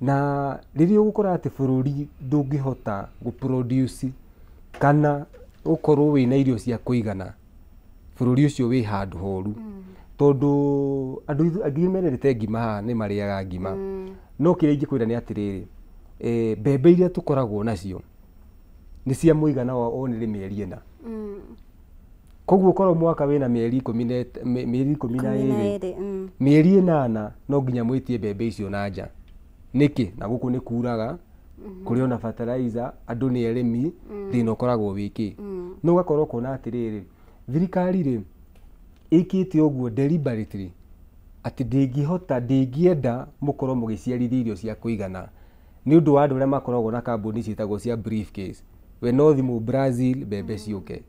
Na rĩrĩa ũgũkora atĩ bũrũri ndũngĩhota gũ-produce kana ũkorwo wĩna irio cia kũigana, bũrũri ũcio wĩ handũ horu. Tondũ andũ aingĩ mererete ngima haha nĩ marĩaga ngima. No kĩrĩa ingĩkwĩra nĩ atĩrĩrĩ, mbembe iria tũkoragwo nacio nĩ cia mũigana wa only mĩeri 4. Koguo korwo mwaka wĩna mĩeri 12, mĩeri 8 no nginya mwĩtie mbembe icio na nja. Nĩkĩ? Na gũkũ nĩ kuraga, kũrĩ ona fertilizer, andũ nĩ arĩmi, thĩna ũkoragwo wĩkĩ. No ũgakorwo ũkona atĩrĩrĩ, thirikari rĩ ĩkĩte ũguo deliberately atĩ ndĩngĩhota, ndĩngĩenda mũkorwo mũgĩciarithia irio cia kũigana nĩ ũndũ wa andũ arĩa makoragwo na kambuni ciĩtagwo cia briefcase. We no thimũ Brazil mbembe ciũke.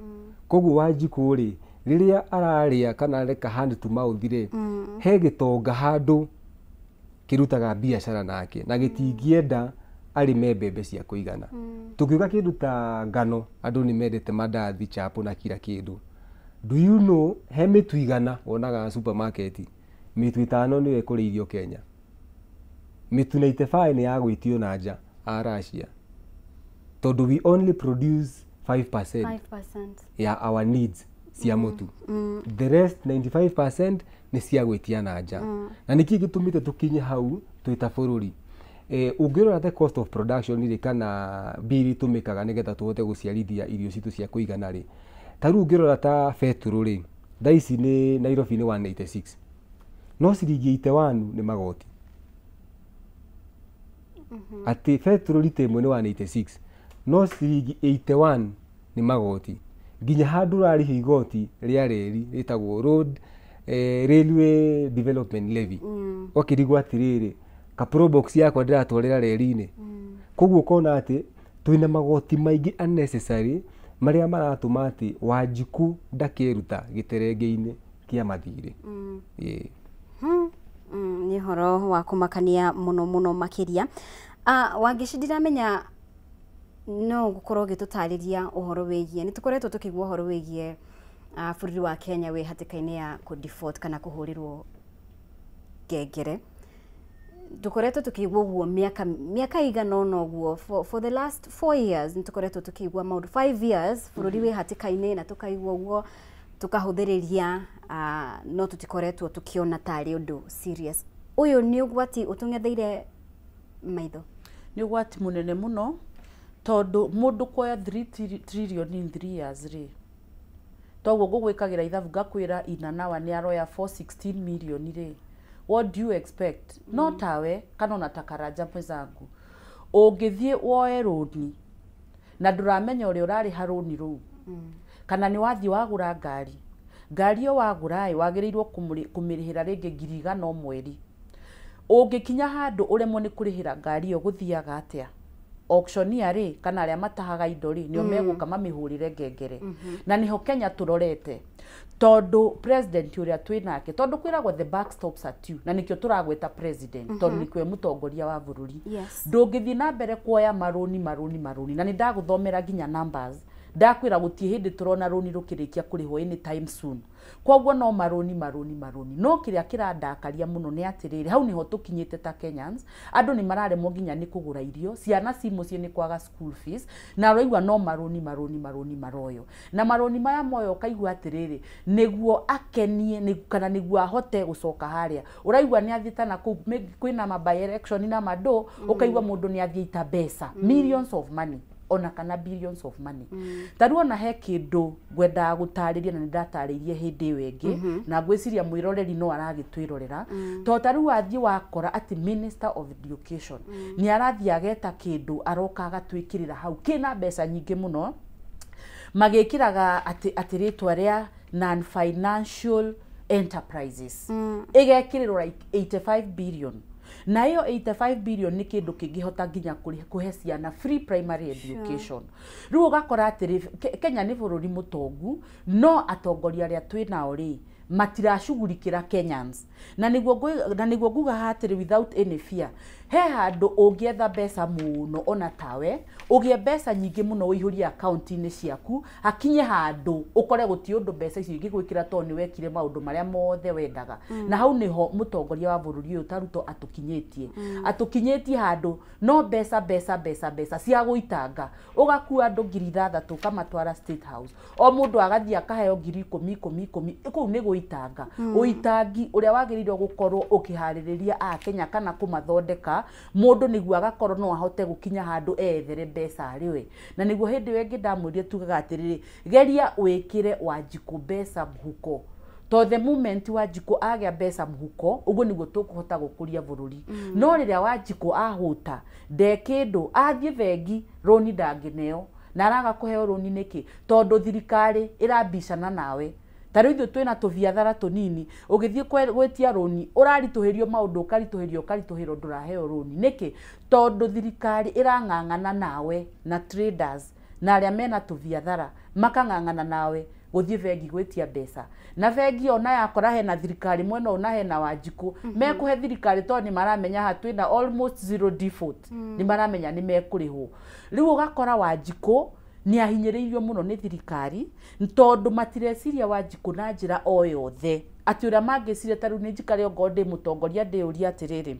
Koguo Wanjikũ rĩ, rĩrĩa ararĩa kana areka hand to mouth rĩ, he gĩtonga handũ kĩrutaga biacara nake na gĩtingĩenda arĩme mbembe cia kũigana. Tũngiuga kĩndũ ta ngano, andũ nĩ mendete mandathi, chapo na kila kĩndũ. Do you know he mĩtu 100 wonaga supermarket, mĩtu 5 nĩyo ĩkũrĩithio Kenya. Mĩtu 95 nĩ ya gwĩtio na nja a Russia. Tondũ we only produce 5% ya our needs cia mũtu. The rest 95% nĩ cia gwĩtia na nja. Na nĩkĩ gĩtũmĩte tũkinye hau twĩ ta bũrũri? Ũngĩrora the cost of production rĩ, kana mbia itũmĩkaga nĩgetha tũhote gũciarithia irio citũ cia kũigana rĩ, ta rĩu ũngĩrora ta betũrũ rĩ, thaa ici nĩ Nairobi nĩ 186, no ciringi 81 nĩ magoti. Atĩ betũrũ rita ĩmwe nĩ 186, no ciringi 81 nĩ magoti. Nginya handũ ũrarĩha igoti rĩa reri rĩtagwo road railway development levy. Ũgakĩrigwo atĩrĩrĩ, ka probox yakwa ndĩratwarĩra reri-inĩ. Koguo ũkona atĩ twĩna magoti maingĩ unnecessary marĩa maratũma atĩ Wanjikũ ndakeruta gĩterenge-inĩ kĩa mathirĩ. Nĩ ũhoro wa kũmakania mũno mũno makĩria. Wangeci, ndiramenya no gũkorwo ũgĩtũtarĩria ũhoro wĩgiĩ, nĩ tũkoretwo tũkĩigua ũhoro wĩgiĩ bũrũri wa Kenya wĩ hatĩka-inĩ ya kũ default kana kũhũrĩrwo ngengere. Tũkoretwo tũkĩigua ũguo mĩaka igana ũna ũguo, for the last 4 years nĩ tũkoretwo tũkĩigua maũndũ, 5 years bũrũri wĩ hatĩka-inĩ na tũkaigua ũguo, tũkahũthĩrĩria, no tũtikoretwo tũkĩona tarĩ ũndũ serious. Ũyũ nĩ ũgwati ũtũng'etheire maitho? Nĩ ũgwati mũnene mũno, tondũ mũndũ kuoya 3 trillion in 3 years rĩ, toguo ngũgwĩkagĩra ithabu ngakwĩra inanawa nĩ aroya 416 million rĩ, what do you expect? No tawe kana ona ta Karanja mwenzangu, ũngĩthiĩ woe rũni na ndũramenya ũrĩa ũrarĩha rũni rũu, kana nĩ wathiĩ wagũra ngari, ngari ĩyo wagũra ĩ wagĩrĩirwo kũmĩrĩhĩra rĩngĩ 100,000 o mweri. Ũngĩkinya handũ ũremwo nĩ kũrĩhĩra ngari ĩyo gũthiaga atĩa? Auctioneer rĩ, kana arĩa matahaga indo rĩ, nĩo megũka mamĩhũrĩre ngengere. Na nĩho Kenya tũrorete, tondũ president ũrĩa twĩ nake, tondũ kwĩragwo the buck stops at you, na nĩkĩo tũragweta president, tondũ nĩkĩo mũtongoria wa bũrũri. Ndũngĩthiĩ na mbere kuoya marũni marũni marũni, na nĩ ndagũthomera nginya numbers, ndakwĩra gũtirĩ hĩndĩ tũrona rũni rũkĩrĩkia kũrĩhwo anytime soon. Koguo no marũni marũni marũni. No kĩrĩa kĩrandakaria mũno nĩ atĩrĩrĩ, hau nĩho tũkinyĩte ta Kenyans, andũ nĩ mararemwo nginya nĩ kũgũra irio, ciana ci mũciĩ nĩ kwaga school fees, na ũraigua no marũni marũni marũni maroyo. Na marũni maya moyo ũkaigua atĩrĩrĩ, nĩguo akenie kana nĩguo ahote gũcoka harĩa. Ũraigua nĩ athiĩte na kũu kwĩna ma by election na mandũ, ũkaigua mũndũ nĩ athiĩ ita mbeca, millions of money, ona kana billions of money. Ta rĩu ona he kĩndũ ngwendaga gũtarĩria na nĩ ndatarĩirie hĩndĩ ĩyo ĩngĩ, na ngwĩciria mwĩroreri no aragĩtwĩrorera. Tondũ ta rĩu wathiĩ wakora atĩ Minister of Education nĩ arathiĩ ageta kĩndũ aroka agatwĩkĩrĩra hau kĩna mbeca nyingĩ mũno, magĩkĩraga atĩ rĩtwa rĩa non-financial enterprises ĩgekĩrĩrwo like 85 billion. Na ĩyo 85 billion nĩ kĩndũ kĩngĩhota nginya kũhe ciana free primary education. Rĩu ũgakora atĩrĩ, Kenya nĩ bũrũri mũtongu, no atongoria arĩa twĩ nao rĩ, Matiracugurikĩra Kenyans na nĩguo nguga hatĩrĩ without any fear. He handũ ũngĩetha mbeca mũno, ona tawe ũgĩe mbeca nyingĩ mũno, ũihũrie akaunti-inĩ ciaku, hakinye handũ ũkore gũtirĩ ũndũ mbeca icio ingĩgwĩkĩra tondũ nĩ wekire maũndũ marĩa mothe wendaga. Na hau nĩho mũtongoria wa bũrũri ũyũ ta Ruto atũkinyĩtie. Atũkinyĩtie handũ no mbeca mbeca mbeca mbeca cia gũitanga, ũgakua andũ 6,000 ũkamatwara State House, o mũndũ agathiĩ akaheo 10,000 10 10, kũu nĩ gũitanga. Ũitangi ũrĩa wagĩrĩirwo gũkorwo ũkĩharĩrĩria Akenya kana kũmathondeka mũndũ nĩguo agakorwo no ahote gũkinya handũ ethere mbeca arĩ we. Na nĩguo hĩndĩ ĩyo ĩngĩ ndamwĩrire tugaga atĩrĩrĩ, geria wĩkĩre Wanjikũ mbeca mũhuko, to the moment Wanjikũ agĩa mbeca mũhuko, ũguo nĩguo tũkũhota gũkũria bũrũri. No rĩrĩa Wanjikũ ahũta nde kĩndũ, athiĩ bengi rũni ndangĩneo, na araga kũheo rũni nĩkĩ? Tondũ thirikari ĩrambicana nawe. Ta rĩu ithuĩ twĩna tũbiathara tũnini, ũgĩthiĩ gwĩtia rũni ũraritũhĩrio maũndũ, ũkaritũhĩrio ũkaritũhĩrwo, ndũraheo rũni nĩkĩ? Tondũ thirikari ĩrang'ang'ana nawe na traders na arĩa mena tũbiathara makang'ang'ana nawe gũthiĩ bengi gwĩtia mbeca. Na bengi ona yakora hena thirikari mwena ũyũ na hena Wanjikũ, mekũhe thirikari tondũ nĩ maramenya haha twĩna almost zero default, nĩ maramenya nĩ mekũrĩhwo. Rĩu ũgakora Wanjikũ nĩ ahinyĩrĩirio mũno nĩ thirikari tondũ matireciria Wanjikũ na njĩra o yothe atĩ ũrĩa mangĩciria. Ta rĩu nĩ njikare ongorwo ndĩ mũtongoria ndĩũrie atĩrĩrĩ,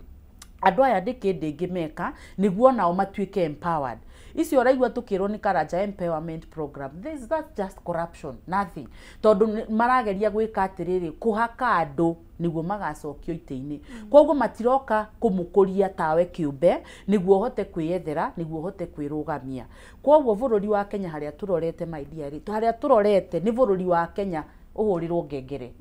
andũ aya ndĩkĩ ndĩngĩmeka nĩguo nao matuĩke empowered? Icio ũraigua tũkĩrwo nĩ Karanja empowerment program, this that's just corruption, nothing, tondũ marageria gwĩka atĩrĩrĩ, kũhaka andũ nĩguo magacokio itĩ-inĩ. Koguo matiroka kũmũkũria tawe kĩũmbe nĩguo ũhote kwĩyethera, nĩguo ũhote kwĩrũgamia. Koguo bũrũri wa Kenya harĩa tũrorete, my dear, harĩa tũrorete nĩ bũrũri wa Kenya ũhũrĩrwo ngengere,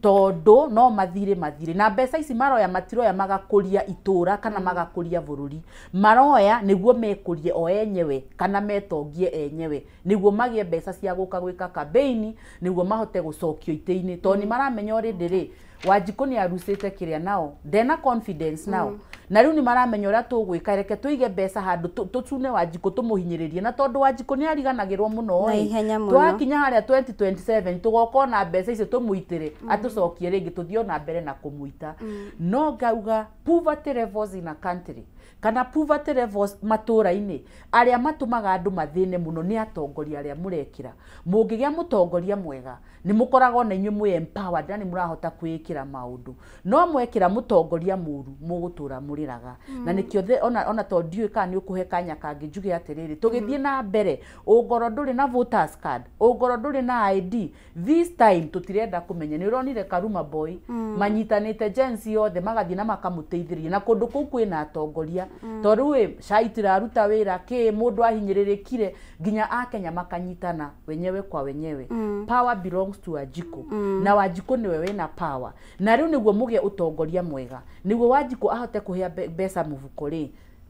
tondũ no mathirĩ mathirĩ na mbeca ici maroya, matiroya magakũria itũra kana magakũria bũrũri, maroya nĩguo mekũrie o enyewe kana metongie enyewe, nĩguo magĩe mbeca cia gũka gwĩka campaign, nĩguo mahote gũcokio itĩ-inĩ, tondũ nĩ maramenya already rĩ Wanjikũ nĩ arucĩte kĩrĩa nao ndena confidence nao. Na rĩu nĩ maramenya ũrĩa tũgwĩka, reke tũige mbeca handũ tũcune Wanjikũ tũmũhinyĩrĩrie, na tondũ Wanjikũ nĩ ariganagĩrwo mũno Na ĩ, ihenya mũno. Twakinya harĩa 2027 tũgoka na mbeca icio tũmũitĩre atũcokie rĩngĩ, tũthiĩ ona mbere na kũmũita. No ngauga poverty levels in a country kana poverty levels matũra-inĩ, arĩa matũmaga andũ mathĩne mũno nĩ atongoria arĩa mũrekĩra. Mũngĩgĩa mũtongoria mwega, nĩ mũkoragwo na inyuĩ mwĩ empowered na nĩ mũrahota kwĩĩkĩra maũndũ, no mwekĩra mũtongoria mũru mũgũtũra mũrĩraga. Na nĩkĩo ona tondũ ndiũĩ kana nĩ ũkũhe kanya kangĩ njuge atĩrĩrĩ, tũgĩthiĩ na mbere, ũngorwo ndũrĩ na voters card, ũngorwo ndũrĩ na ID, this time tũtirenda kũmenya. Nĩ ũronire Karuma Boy manyitanĩte Gen Z othe magathiĩ na makamũteithĩrĩria, na kũndũ kũu kwĩna atongoria, tondũ rĩu ĩ cai tiraruta wĩra kĩ mũndũ ahinyĩrĩrĩkire nginya Akenya makanyitana wenyewe kwa wenyewe. Power belongs to Wanjikũ, na Wanjikũ nĩwe wĩna power, na rĩu nĩguo mũgĩe ũtongoria mwega, nĩguo Wanjikũ ahote kũhĩa mbeca mũhuko rĩ,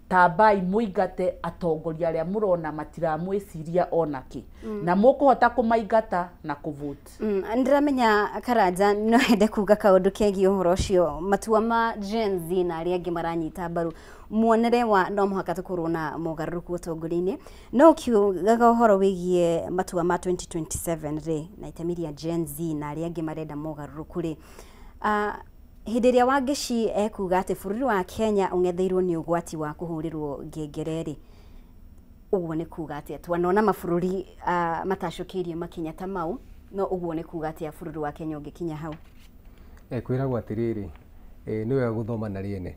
tambai mũingate atongoria arĩa mũrona matiramwĩciria ona kĩ, na mũkũhota kũmaingata na kũvote. Ndĩramenya Karanja no ende kuga kaũndũ kegiĩ ũhoro ũcio, matua ma Gen Z na arĩa angĩ maranyita mbaru muonere wa no mũhaka tũkorwo na mogarũrũku ũtongoria-inĩ. No ũkiugaga ũhoro wĩgiĩ matua ma 2027 rĩ, na itemi rĩa Gen Z na arĩa angĩ marenda mogarũrũku rĩ, hĩndĩ ĩrĩa Wangeci ekuga atĩ bũrũri wa Kenya ũng'etheirwo nĩ ũgwati wa kũhũrĩrwo ngengere rĩ, ũguo nĩ kuga atĩa? Twanona mabũrũri matacũkĩirie makinya ta mau, no ũguo nĩ kuga atĩa bũrũri wa Kenya ũngĩkinya hau? Kwĩragwo atĩrĩrĩ, nĩ wega gũthoma na rĩene.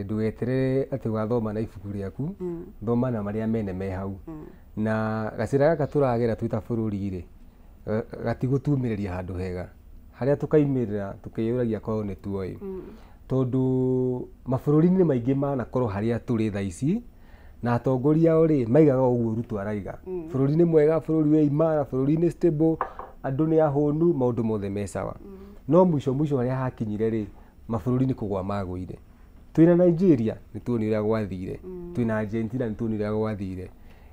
Ndũgeterere atĩ ũgathoma na ibuku rĩaku, thoma na marĩa mene me hau. Na gacĩra gaka tũragera twĩ ta bũrũri rĩ, gatigũtumĩrĩria handũ hega harĩa tũkaimĩrĩra tũkĩyũragia korwo nĩ tuoĩ, tondũ mabũrũri-inĩ maingĩ manakorwo harĩa tũrĩ thaa ici na atongoria ao rĩ maigaga ũguo Ruto araiga, bũrũri nĩ mwega, bũrũri wĩ imara, bũrũri nĩ stable, andũ nĩ ahũnu, maũndũ mothe me sawa. No mũico mũico harĩa hakinyire rĩ, mabũrũri nĩ kũgwa magũire. Twĩna Nigeria nĩ tuonire ũrĩa gwathire, twĩna Argentina nĩ tuonire ũrĩa gwathire,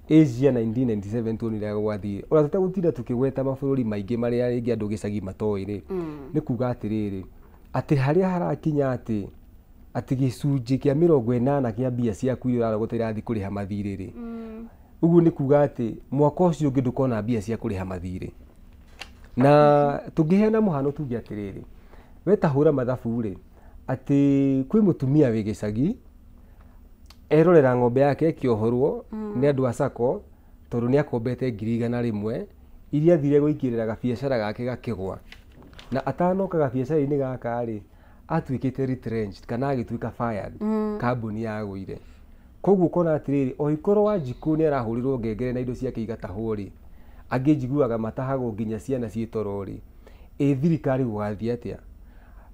Asia 1997 tuonire ũrĩa gwathire. Ona tũtegũtinda tũkĩgweta mabũrũri maingĩ marĩa rĩngĩ andũ gĩcagi matoĩ rĩ, nĩ kuga atĩrĩrĩ, atĩ harĩa harakinya atĩ gĩcunjĩ kĩa 80 kĩa mbia ciaku iria ũrarogota irathiĩ kũrĩha mathirĩ rĩ, ũguo nĩ kuga atĩ mwaka ũcio ũngĩ ndũkona mbia cia kũrĩha mathirĩ. Na tũngĩheana mũhano tuge atĩrĩrĩ, we ta hũra mathabu rĩ, atĩ kwĩ mũtumia wĩ gĩcagi erorera ng'ombe yake ĩkĩohorwo nĩ andũ a sacco tondũ nĩ akombete 100,000 iria athire gũikĩrĩra gabiacara gake gakĩgwa, na atanoka gabiacara-inĩ gaka rĩ, atuĩkĩte retrenched kana agĩtuĩka fired, kambuni yagũire. Koguo ũkona atĩrĩrĩ, o ikorwo Wanjikũ nĩ arahũrĩrwo ngengere na indo ciake igatahwo rĩ, angĩ njiguaga matahagwo nginya ciana ciĩ toro rĩ, ĩ thirikari gũgathiĩ atĩa?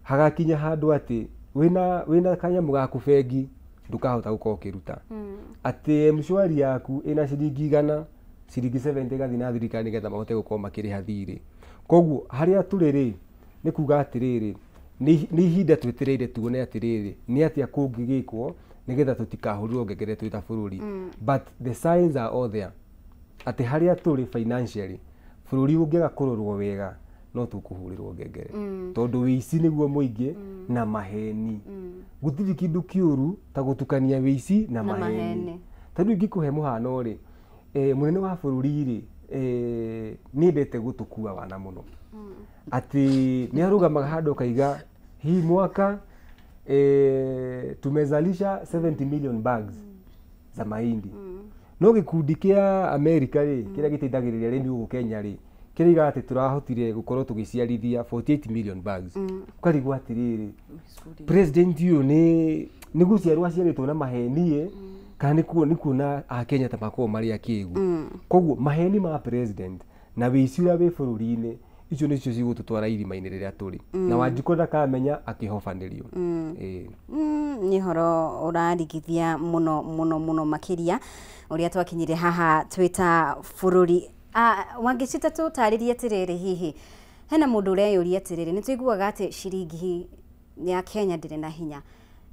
Hagakinya handũ atĩ wĩna kanyamũ gaku bengi ndũkahota gũkorwo ũkĩruta, atĩ M-Shwari yaku ĩna ciringi 100, ciringi 70 ĩgathiĩ na thirikari nĩgetha mahote gũkorwo makĩrĩha thirĩ. Koguo harĩa tũrĩ rĩ, nĩ kuga atĩrĩrĩ, nĩ ihinda twetereire tuone atĩrĩrĩ, nĩ atĩa kũngĩgĩkwo nĩgetha tũtikahũrĩrwo ngengere twĩ ta bũrũri. But the signs are all there atĩ harĩa tũrĩ financially, bũrũri ũngĩaga kũrorwo wega no tũkũhũrĩrwo ngengere, tondũ wĩici nĩguo mũingĩ na maheni. Gũtirĩ kĩndũ kĩũru ta gũtukania wĩici na maheni. Ta rĩu ingĩkũhe mũhano rĩ, mũnene wa bũrũri rĩ, nĩendete gũtũkua wana mũno, atĩ nĩ arũgamaga handũ akaiga hii mwaka tumezalisha 70 million bags za mahindi. No gĩkundi kĩa America rĩ, kĩrĩa gĩteithagĩrĩria arĩmi gũkũ Kenya rĩ, kĩraiga atĩ tũrahotire gũkorwo tũgĩciarithia 48 million bags. Ũkarigwo atĩrĩrĩ, president ũyũ nĩ gũciarwo aciarĩtwo na maheni kana nĩ kuona Akenya ta makoragwo marĩ akĩgu. Koguo maheni ma president na wĩici ũrĩa wĩ bũrũri-inĩ, icio nĩcio cigũtũtwara irima-inĩ rĩrĩa tũrĩ. Na Wanjikũ ndakamenya akĩhobanĩrio. Nĩ ũhoro ũrarigithia mũno mũno mũno makĩria ũrĩa twakinyire haha twĩ ta bũrũri. Wangĩcita tũtarĩrie atĩrĩrĩ, hihi hena mũndũ ũreyũria atĩrĩrĩ, nĩ tũiguaga atĩ ciringi ya Kenya ndĩrĩ na hinya,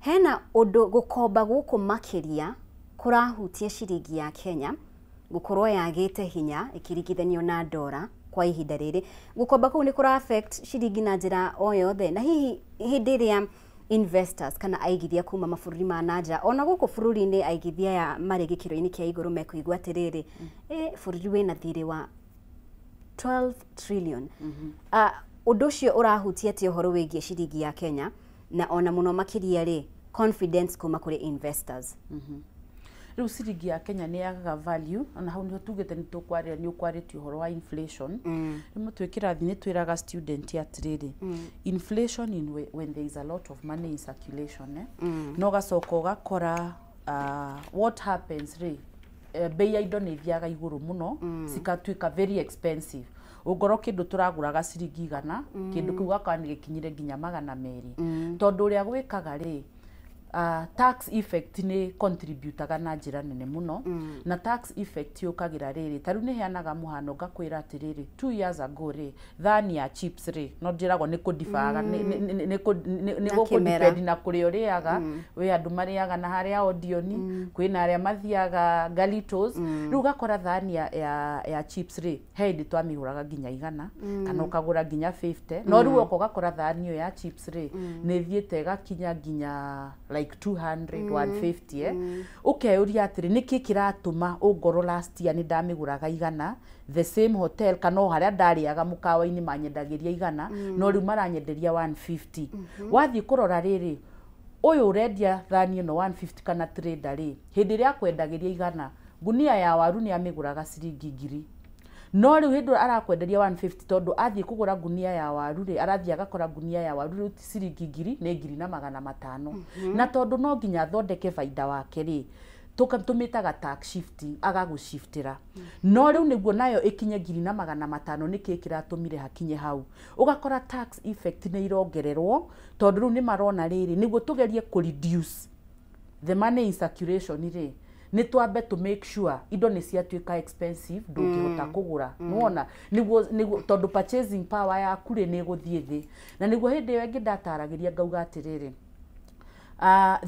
hena ũndũ gũkomba gũkũ makĩria kũrahutia ciringi ya Kenya gũkorwo yagĩte hinya ĩkĩringithanio na ndora kwa ihinda rĩrĩ? Gũkomba kũu nĩ kũra affect ciringi na njĩra o yothe? Na hihi hĩndĩ ĩrĩa investors kana aigithia kuma mabũrũri ma nanja ona gũkũ bũrũri-inĩ aigithia aya marĩ gĩkĩro-inĩ kĩa igũrũ mekũigua atĩrĩrĩ, bũrũri wĩna thirĩ wa 12 trillion, ũndũ ũcio ũrahutia atĩa ũhoro wĩgiĩ ciringi ya Kenya na ona mũno makĩria rĩ, confidence kuma kũrĩ investors? Rĩu ciringi ya Kenya nĩ yagaga value, ona hau nĩho tugĩte nĩ tũkwarĩra, nĩ ũkwarĩtie ũhoro wa inflation. Rĩmwe twĩ kĩrathi nĩ twĩraga student atĩrĩrĩ, inflation in when there is a lot of money in circulation, no ũgacoka ũgakora what happens rĩ, bei ya indo nĩ ithiaga igũrũ mũno, cikatuĩka very expensive. Ũngorwo kĩndũ tũragũraga ciringi 100, kĩndũ kĩu gakora nĩ gĩkinyire nginya 200, tondũ ũrĩa gwĩkaga rĩ, tax effect nĩ contributaga na njĩra nene mũno. Na tax effect yũkagĩra rĩrĩ, ta rĩu nĩ heanaga mũhano ngakwĩra atĩrĩrĩ, 2 years ago rĩ, thani ya chips rĩ, no njĩragwo nĩ kũdibaga, nĩ gũkũdepend na kũrĩa ũrĩaga. Wĩ andũ marĩaga na harĩa Odioni, kwĩna arĩa mathiaga Galitos. Rĩu ũgakora thani ya chips rĩ, he hĩndĩ twamĩgũraga nginya 100 kana ũkagũra nginya 50, no rĩu woka ũgakora thani ĩyo ya chips rĩ, nĩ ĩthiĩte ĩgakinya nginya like 200, 150. Ũkeyũria atĩrĩ, nĩkĩ kĩratũma ũngorwo last year nĩ ndamĩgũraga 100, the same hotel kana o harĩa ndarĩaga mũkawa-inĩ manyendagĩria 100, no rĩu maranyenderia 150? Wathiĩ kũrora rĩrĩ, ũyũ ũrendia thani ĩno 150 kana trader rĩ, hĩndĩ ĩrĩa akwendagĩria 100, ngunia ya waru nĩ amĩgũraga ciringi 1000, no rĩu hĩndĩ arakwenderia 150, tondũ athiĩ kũgũra ngunia ya waru rĩ, arathiĩ agakora ngunia ya waru rĩu ti ciringi 1000, nĩ 1500. Na tondũ no nginya athondeke baida wake rĩ, tũmĩtaga tax shifting, agagũshiftĩra. No rĩu nĩguo nayo ĩkinye 1500, nĩkĩ kĩratũmire hakinye hau? Ũgakora tax effect nĩ irongererwo, tondũ rĩu nĩ marona rĩrĩ, nĩguo tũgerie kũ reduce the money in circulation rĩ, nĩ twambe to make sure indo nĩ ciatuĩka expensive, ndũngĩhota kũgũra. Nĩwona, nĩguo tondũ purchasing power yaku rĩ, nĩ ĩgũthiĩ thĩ. Na nĩguo hĩndĩ ĩyo ĩngĩ ndataragĩria ngauga atĩrĩrĩ,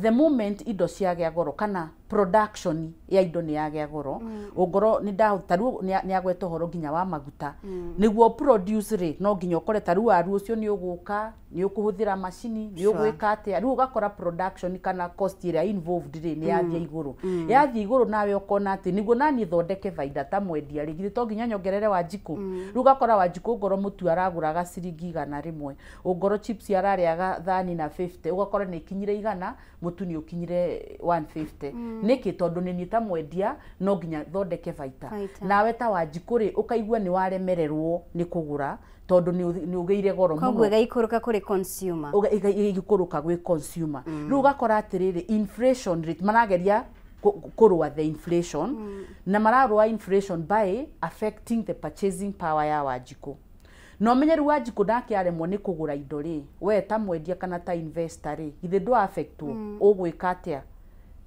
the moment indo ciagĩa goro kana Production ya indo nĩ yagĩa goro. Ũngorwo nĩ ndahota rĩu nĩ agweta ũhoro nginya wa maguta. Nĩguo produce rĩ, no nginya ũkore ta rĩu waru ũcio nĩ ũgũka, nĩ ũkũhũthĩra macini, nĩ ũgwĩka atĩa. Rĩu ũgakora production kana cost ĩrĩa involved rĩ, nĩ yathiĩ igũrũ. Yathiĩ igũrũ, nawe ũkona atĩ nĩguo naniĩ thondeke baida ta mwendia rĩ, githĩ to nginya nyongerere Wanjikũ? Rĩu ũgakora Wanjikũ ngorwo mũtu aragũraga ciringi 100, ũngorwo chips ararĩaga thani na 50, ũgakora nĩ ikinyire 100, mũtu nĩ ũkinyire 150. Nĩkĩ? Tondũ nĩ niĩ ta mwendia no nginya thondeke baita. Baita. Nawe ta Wanjikũ rĩ, ũkaigua nĩ waremererwo nĩ kũgũra tondũ nĩ ũgĩire goro Koguo mũno. ĩgaikũrũka kũrĩ consumer. Ĩgĩikũrũka gwĩ consumer. Rĩu ũgakora atĩrĩrĩ, inflation rate marageria kũrũa the inflation, na mararũa inflation by affecting the purchasing power ya Wanjikũ. Na ũmenye rĩu Wanjikũ nake aremwo nĩ kũgũra indo rĩ, we ta mwendia kana ta investor rĩ, githĩ ndũ affectwo? Ũgwĩka atĩa?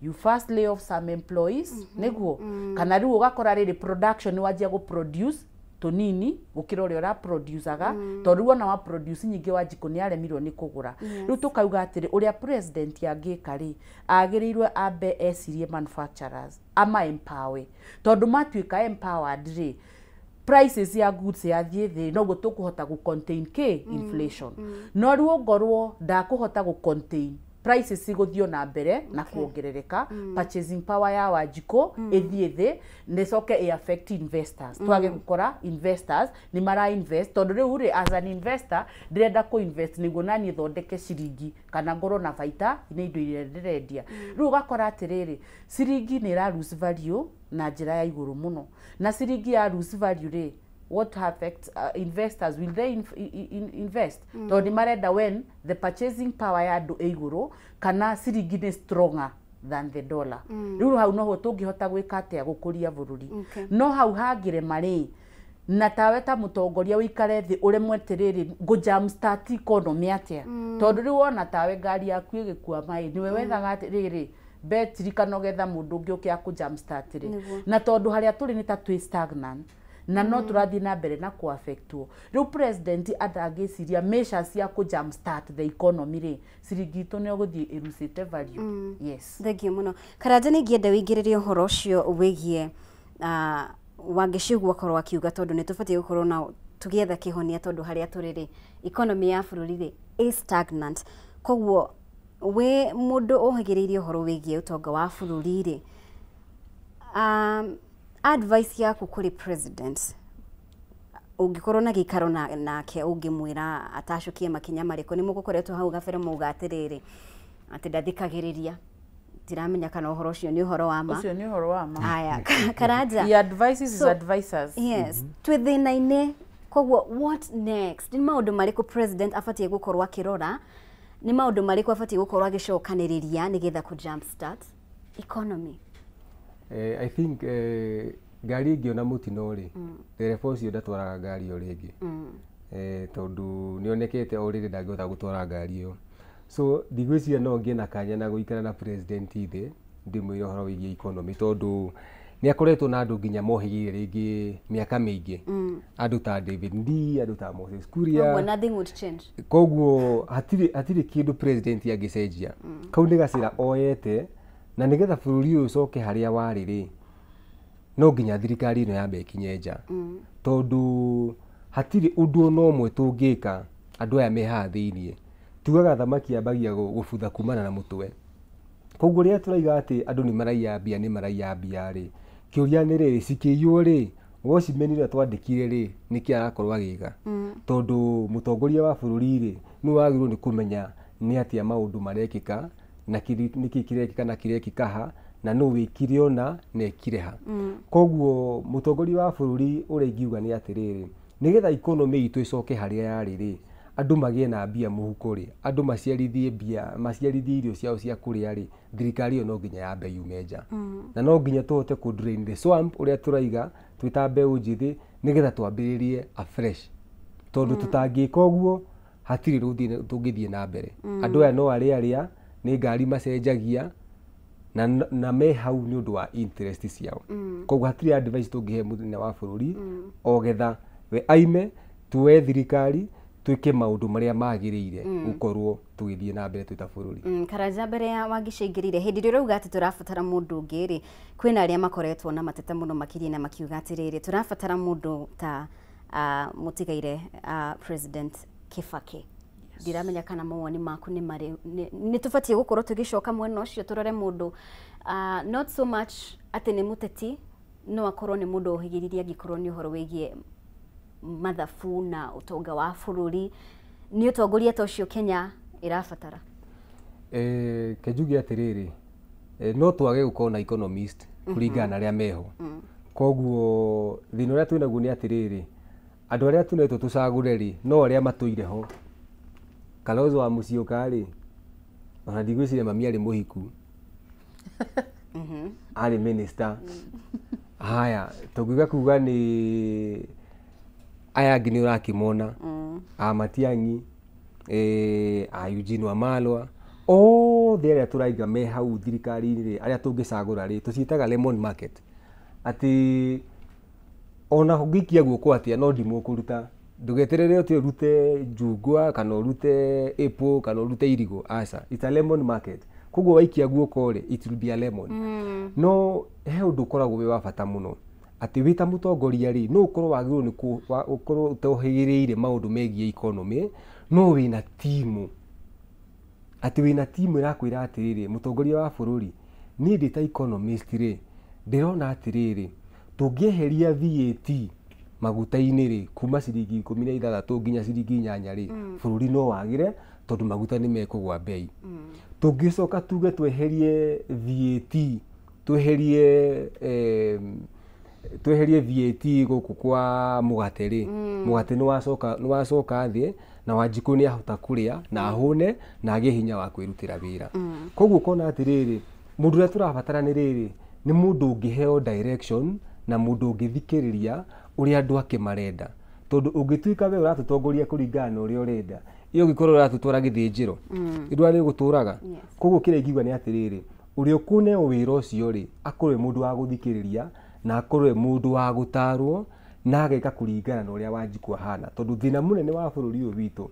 You first lay off some employees, nĩguo kana rĩu ũgakora rĩrĩ production nĩ wanjia gũ produce tũnini gũkĩra ũrĩa ũraproducaga, tondũ rĩu ona wa produce nyingĩ, Wanjikũ nĩ aremirwo nĩ kũgũra. Rĩu tũkauga atĩrĩ, ũrĩa president angĩka rĩ, agĩrĩirwo ambe ecirie manufacturers, ama empower, tondũ matuĩka empowered rĩ, prices ya goods yathiĩ thĩ, noguo tũkũhota gũ contain k inflation. No rĩu ongorwo ndakũhota gũ contain prices igũthiĩ na mbere na kuongerereka, purchasing power ya Wanjikũ ĩthiĩ thĩ, nĩcoke ĩ affect investors. Twage gũkora investors nĩ mara invest, tondũ rĩu rĩ, as an investor ndĩrenda kũ invest nĩguo naniĩ thondeke ciringi kana ngorwo na baita nĩ indo iria ndĩrendia. Rĩu ũgakora atĩrĩrĩ, ciringi nĩ ĩra lose value na njĩra ya igũrũ mũno, na ciringi ya lose value rĩ, what affects investors? Will they invest? Tondũ nĩ marenda when the purchasing power ya andũ ĩ igũrũ kana ciringi nĩ stronger than the dollar. Rĩu hau noho tũngĩhota gwĩka atĩa? Gũkũria bũrũri. No hau hangĩrema rĩ, na tawe ta mũtongoria ũikare thĩ ũremwe atĩrĩrĩ, ngũ jump start economy atĩa? Tondũ rĩu wona tawe ngari yaku ĩgĩkua maĩ, nĩwe wethaga atĩrĩrĩ betiri kana ũgetha mũndũ ũngĩ ũke akũ jump start rĩ. Na tondũ harĩa tũrĩ nĩ ta twĩ stagnant na no tũrathiĩ na mbere na kũ-affectwo, rĩu president atangĩciria measures cia kũ jump start the economy rĩ, ciringi itũ nĩ ũgũthiĩ ĩrucĩte value. Yes. Thengiũ mũno, Karanja. Nĩ ingĩenda wĩingĩrĩre ũhoro ũcio wĩgiĩ Wangeci ũguo akorwo akiuga, tondũ nĩ tũbatiĩ gũkorwo na tũgĩetha kĩhonia, tondũ harĩa tũrĩ rĩ, economy ya bũrũri rĩ, ĩ stagnant. Koguo we mũndũ ũhĩgĩrĩire ũhoro wĩgiĩ ũtonga wa bũrũri rĩ, advice yaku kũrĩ president, ũngĩkorwo na gĩikaro nake, ũngĩmwĩra atacũkie makinya marĩkũ? Nĩ mũgũkoretwo hau gabere mauga atĩrĩrĩ, atĩ ndathikagĩrĩria. Ndiramenya kana ũhoro ũcio nĩ ũhoro wa ma. Ũcio nĩ ũhoro wa ma. Aya, Karanja. He advises his So, advisors. Yes, twĩ thĩna-inĩ, koguo what next? Nĩ maũndũ marĩkũ president abatiĩ gũkorwo akĩrora? Nĩ maũndũ marĩkũ abatiĩ gũkorwo agĩcokanĩrĩria nĩgetha kũ jump start economy? I think ngari ĩngĩona mũtino rĩ, ndereba ũcio ndatwaraga ngari ĩyo rĩngĩ, tondũ nĩonekete o rĩrĩ ndangĩhota gũtwara ngari ĩyo. So ndigwĩciria no ngĩe na kanya na gũikara na president thĩ ndĩmwĩre ũhoro wĩgiĩ economy, tondũ nĩ akoretwo na andũ nginya mohĩgĩire rĩngĩ mĩaka mĩingĩ, andũ ta David Ndii, andũ ta Moses Kuria. Koguo nothing would change. Koguo hatirĩ kĩndũ president angĩcenjia. Kau nĩ gacĩra oyete, na nĩgetha bũrũri ũyũ ũcoke harĩa warĩ rĩ, no nginya thirikari ĩno yambe ĩkinye nja, tondũ hatirĩ ũndũ ona ũmwe tũngĩka andũ aya me haha thĩiniĩ. Tugaga thamaki yambagia gũbutha kumana na mũtwe. Koguo rĩrĩa tũraiga atĩ andũ nĩ maraiya mbia, nĩ maraiya mbia rĩ, kĩũria nĩ rĩrĩ, cikĩiywo rĩ, watchman ũrĩa twandĩkire rĩ, nĩkĩ arakorwo agĩka? Tondũ mũtongoria wa bũrũri rĩ, nĩwe wagĩrĩirwo nĩ kũmenya nĩ atĩa maũndũ marekĩka na nĩkĩ kĩrekĩka na kĩrekĩka ha, na nũ wĩkire ũna na ekire ha. Koguo mũtongoria wa bũrũri, ũrĩa ingiuga nĩ atĩrĩrĩ, nĩgetha economy itũ ĩcoke harĩa yarĩ rĩ, andũ magĩe na mbia mũhuko rĩ, andũ maciarithie mbia, maciarithie irio ciao cia kũrĩa rĩ, thirikari ĩyo no nginya yambe yume nja, na no nginya tũhote kũ drain the swamp ũrĩa tũraiga twĩ ta mbeũ njĩthĩ, nĩgetha twambĩrĩrie afresh, tondũ tũtangĩka ũguo hatirĩ tũngĩthiĩ na mbere. Andũ aya no arĩa arĩa nĩ ngari macenjagia na me hau nĩ ũndũ wa interest ciao. Koguo hatirĩ advice tũngĩhe mũnene wa bũrũri, o getha we aime, tuoe thirikari. Twĩke maũndũ marĩa magĩrĩire gũkorwo tũgĩthiĩ na mbere twĩ ta bũrũri. Karanja, mbere ya Wangici aingĩrire, hĩndĩ ĩrĩa ũrauga atĩ tũrabatara mũndũ ũngĩ rĩ, kwĩna arĩa makoretwo na mateta mũno makĩria na makiuga atĩrĩrĩ, tũrabatara mũndũ ta mũtigaire President Kibaki. Ndiramenya kana mawoni maku nĩ marĩ nĩ tũbatiĩ gũkorwo tũgĩcoka mwena ũcio, tũrore mũndũ not so much atĩ nĩ mũteti, no akorwo nĩ mũndũ ũhĩgĩrĩrie angĩkorwo nĩ ũhoro wĩgiĩ mathabu na ũtonga wa bũrũri, nĩ ũtongoria ta ũcio Kenya ĩrabatara. Ke njuge atĩrĩrĩ, no twage gũkorwo na economist kũringana na arĩa meho. Koguo thĩna ũrĩa twĩnaguo nĩ atĩrĩrĩ, andũ arĩa tũnetwo tũcagũre rĩ, no arĩa matũire ho. Kalonzo wa Musyoka rĩ, ona ndigwĩciria mami arĩ mũhiku, arĩ minister. Haya, tũngiuga kuga nĩ aya angĩ nĩ ũrakĩmona, a Matiang'i, a Eugene Wamalwa, othe arĩa tũraiga me hau thirikari-inĩ rĩ, arĩa tũngĩcagũra rĩ, tũciĩtaga lemon market, atĩ ona ũngĩikia guoko atĩa no ndimũ ũkũruta. Ndũgeterere atĩ ũrute njungwa kana ũrute apple kana ũrute irigũ, aca, it's a lemon market. Koguo waikia guoko rĩ, it will be a lemon. No he ũndũ ũkoragwo wĩ wa bata mũno, atĩ wĩ ta mũtongoria rĩ, no ũkorwo wagĩrĩirwo nĩ ũkorwo ũtohĩgĩrĩire maũndũ megiĩ economy, no wĩna timu, atĩ wĩna timu ĩrakwĩra atĩrĩrĩ, mũtongoria wa bũrũri, niĩ ndĩ ta economist rĩ, ndĩrona atĩrĩrĩ, tũngĩeheria VAT maguta-inĩ rĩ, kuma ciringi 16 nginya ciringi 8 rĩ, bũrũri no wagĩre tondũ maguta nĩ mekũgwa bei. Tũngĩcoka tuge tweherie VAT, tweherie VAT gũkũ kwa mũgate rĩ, mũgate nĩ wacoka thĩ na Wanjikũ nĩ ahota kũrĩa na ahũne na agĩe hinya wa kwĩrutĩra wĩra. Koguo ũkona atĩrĩrĩ, mũndũ ũrĩa tũrabatara nĩ rĩrĩ, nĩ mũndũ ũngĩheo direction na mũndũ ũngĩthikĩrĩria ũrĩa andũ ake marenda, tondũ ũngĩtuĩka we ũratũtongoria kũringana na ũrĩa ũrenda, ĩyo ũngĩkorwo ũratũtwara gĩthĩnjĩro, ĩndũ nĩ ũgũtũraga. Koguo kĩrĩa ingiuga nĩ atĩrĩrĩ, ũrĩa ũkũneo wĩra ũcio rĩ, akorwo e mũndũ wa gũthikĩrĩria na akorwo e mũndũ wa gũtarwo na ageka kũringana na ũrĩa Wanjikũ ahana, tondũ thĩna mũnene wa bũrũri ũyũ witũ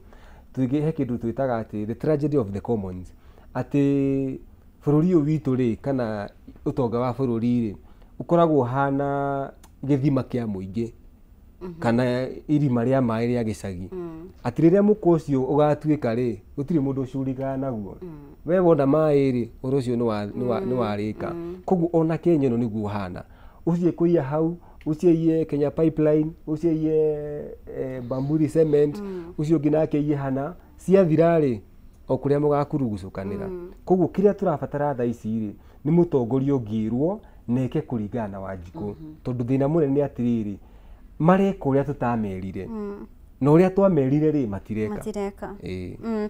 twĩgĩ he kĩndũ twĩtaga atĩ the tragedy of the commons, atĩ bũrũri ũyũ witũ rĩ, kana ũtonga wa bũrũri rĩ, ũkoragwo ũhana gĩthima kĩa mũingĩ kana irima rĩa maĩ rĩa gĩcagi, atĩ rĩrĩa mũkwa ũcio ũgatuĩka rĩ, gũtirĩ mũndũ ũcurikaga naguo. We wona maĩ rĩ, ũhoro ũcio nĩ warĩka. Koguo ona Kenya ĩno nĩguo ũhana, ũcio kũiya hau, ũcio aiye Kenya Pipeline, ũcio aiye Bamburi Cement, ũcio ũngĩ nake aiye hana, ciathira rĩ, o kũrĩa mũgakurugucũkanĩra. Koguo kĩrĩa tũrabatara thaa ici rĩ, nĩ mũtongoria ũngĩrwo na eke kũringana na Wanjikũ, tondũ thĩna mũnene nĩ atĩrĩrĩ, mareka ũrĩa tũtamerire, na ũrĩa twamerire rĩ, matireka. Matireka. Ĩĩ.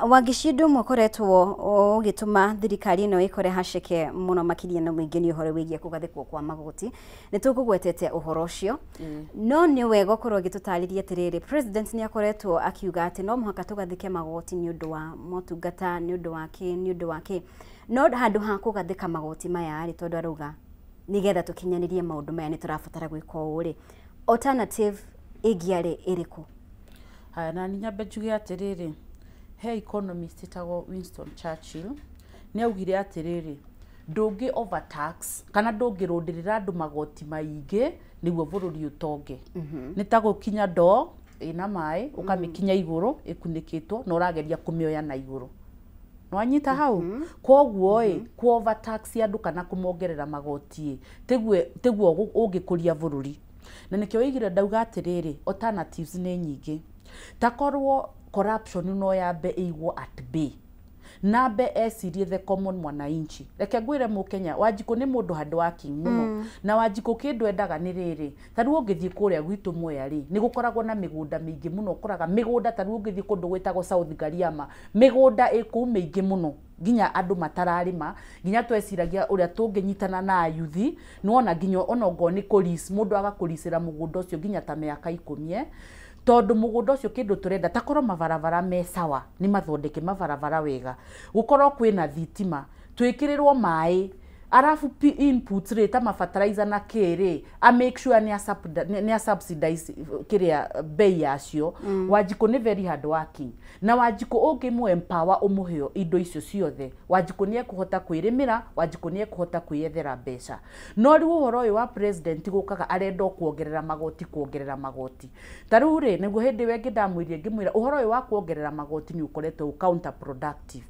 Wangici, ũndũ ũmwe ũkoretwo ũgĩtũma thirikari ĩno ĩkore haceke mũno makĩria na mũingĩ nĩ ũhoro wĩgiĩ kũgathĩkwo kwa magoti. Nĩ tũkũgwetete ũhoro ũcio, no nĩ wega ũkorwo ũgĩtũtarĩria atĩrĩrĩ, president nĩ akoretwo akiuga atĩ no mũhaka tũgathĩke magoti nĩ ũndũ wa motungata, nĩ ũndũ wa kĩ, nĩ ũndũ wa kĩ, no handũ ha kũgathĩka magoti maya rĩ, tondũ arauga nĩgetha tũkinyanĩrie maũndũ maya nĩ tũrabatara gwĩka ũũ rĩ, alternative ĩngĩarĩ ĩrĩkũ? Haya, na nyambe njuge atĩrĩrĩ, he economist ĩtagwo Winston Churchill nĩ augire atĩrĩrĩ, ndũngĩ overtax kana ndũngĩrũndĩrĩra andũ magoti maingĩ nĩguo bũrũri ũtonge. Nĩ ta gũkinya ndoo ĩna maĩ, ũkamĩkinya igũrũ ĩkunĩkĩtwo na ũrageria kũmĩoya na igũrũ. Nwanyita hau? Koguo ĩ, ku overtax andũ kana kũmongerera magoti ĩ, tiguo ũngĩkũria bũrũri. Na nĩkĩo wĩigire ndauga atĩrĩrĩ, alternatives nĩ nyingĩ. Ta korwo corruption no yambe ĩigwo at bay, nambe ecirie the common mwananchi. Reke ngwĩre, mũkenya, Wanjikũ nĩ mũndũ hard working mũno. Na Wanjikũ kĩndũ endaga nĩ rĩrĩ, ta rĩu ũngĩthiĩ kũrĩa gwitũ Mwea rĩ, nĩ gũkoragwo na mĩgũnda mĩingĩ mũno. Ũkoraga mĩgũnda, ta rĩu ũngĩthiĩ kũndũ gwĩtagwo South Gariama, mĩgũnda ĩ kũu mĩingĩ mũno nginya andũ matararĩma, nginya tweciragia ũrĩa tũngĩnyitana na ayuthi, nĩwona nginya ona ongorwo nĩ kũ-lease, mũndũ agakũricĩra mũgũnda ũcio nginya ta mĩaka 10, tondũ mũgũnda ũcio kĩndũ tũrenda takorwo mabarabara me sawa, nĩ mathondeke mabarabara wega, gũkorwo kwĩna thitima, twĩkĩrĩrwo maĩ. Arafu inputs rĩ ta mafertilizer na kĩ rĩ, a make sure nĩ a subsidize kĩrĩa bei yacio. Wanjikũ nĩ very hard working, na Wanjikũ ũngĩmũ empower, ũmũhe indo icio ciothe, Wanjikũ nĩ ekũhota kwĩrĩmĩra, Wanjikũ nĩ ekũhota kwĩyethera mbeca. No rĩu ũhoro ũyũ wa president gũkaga arenda o kuongerera magoti, kuongerera magoti, ta rĩu rĩ, nĩguo hĩndĩ ĩyo ĩngĩ ndamwĩrire, ngĩmwĩra ũhoro ũyũ wa kuongerera magoti nĩ ũkoretwo counterproductive.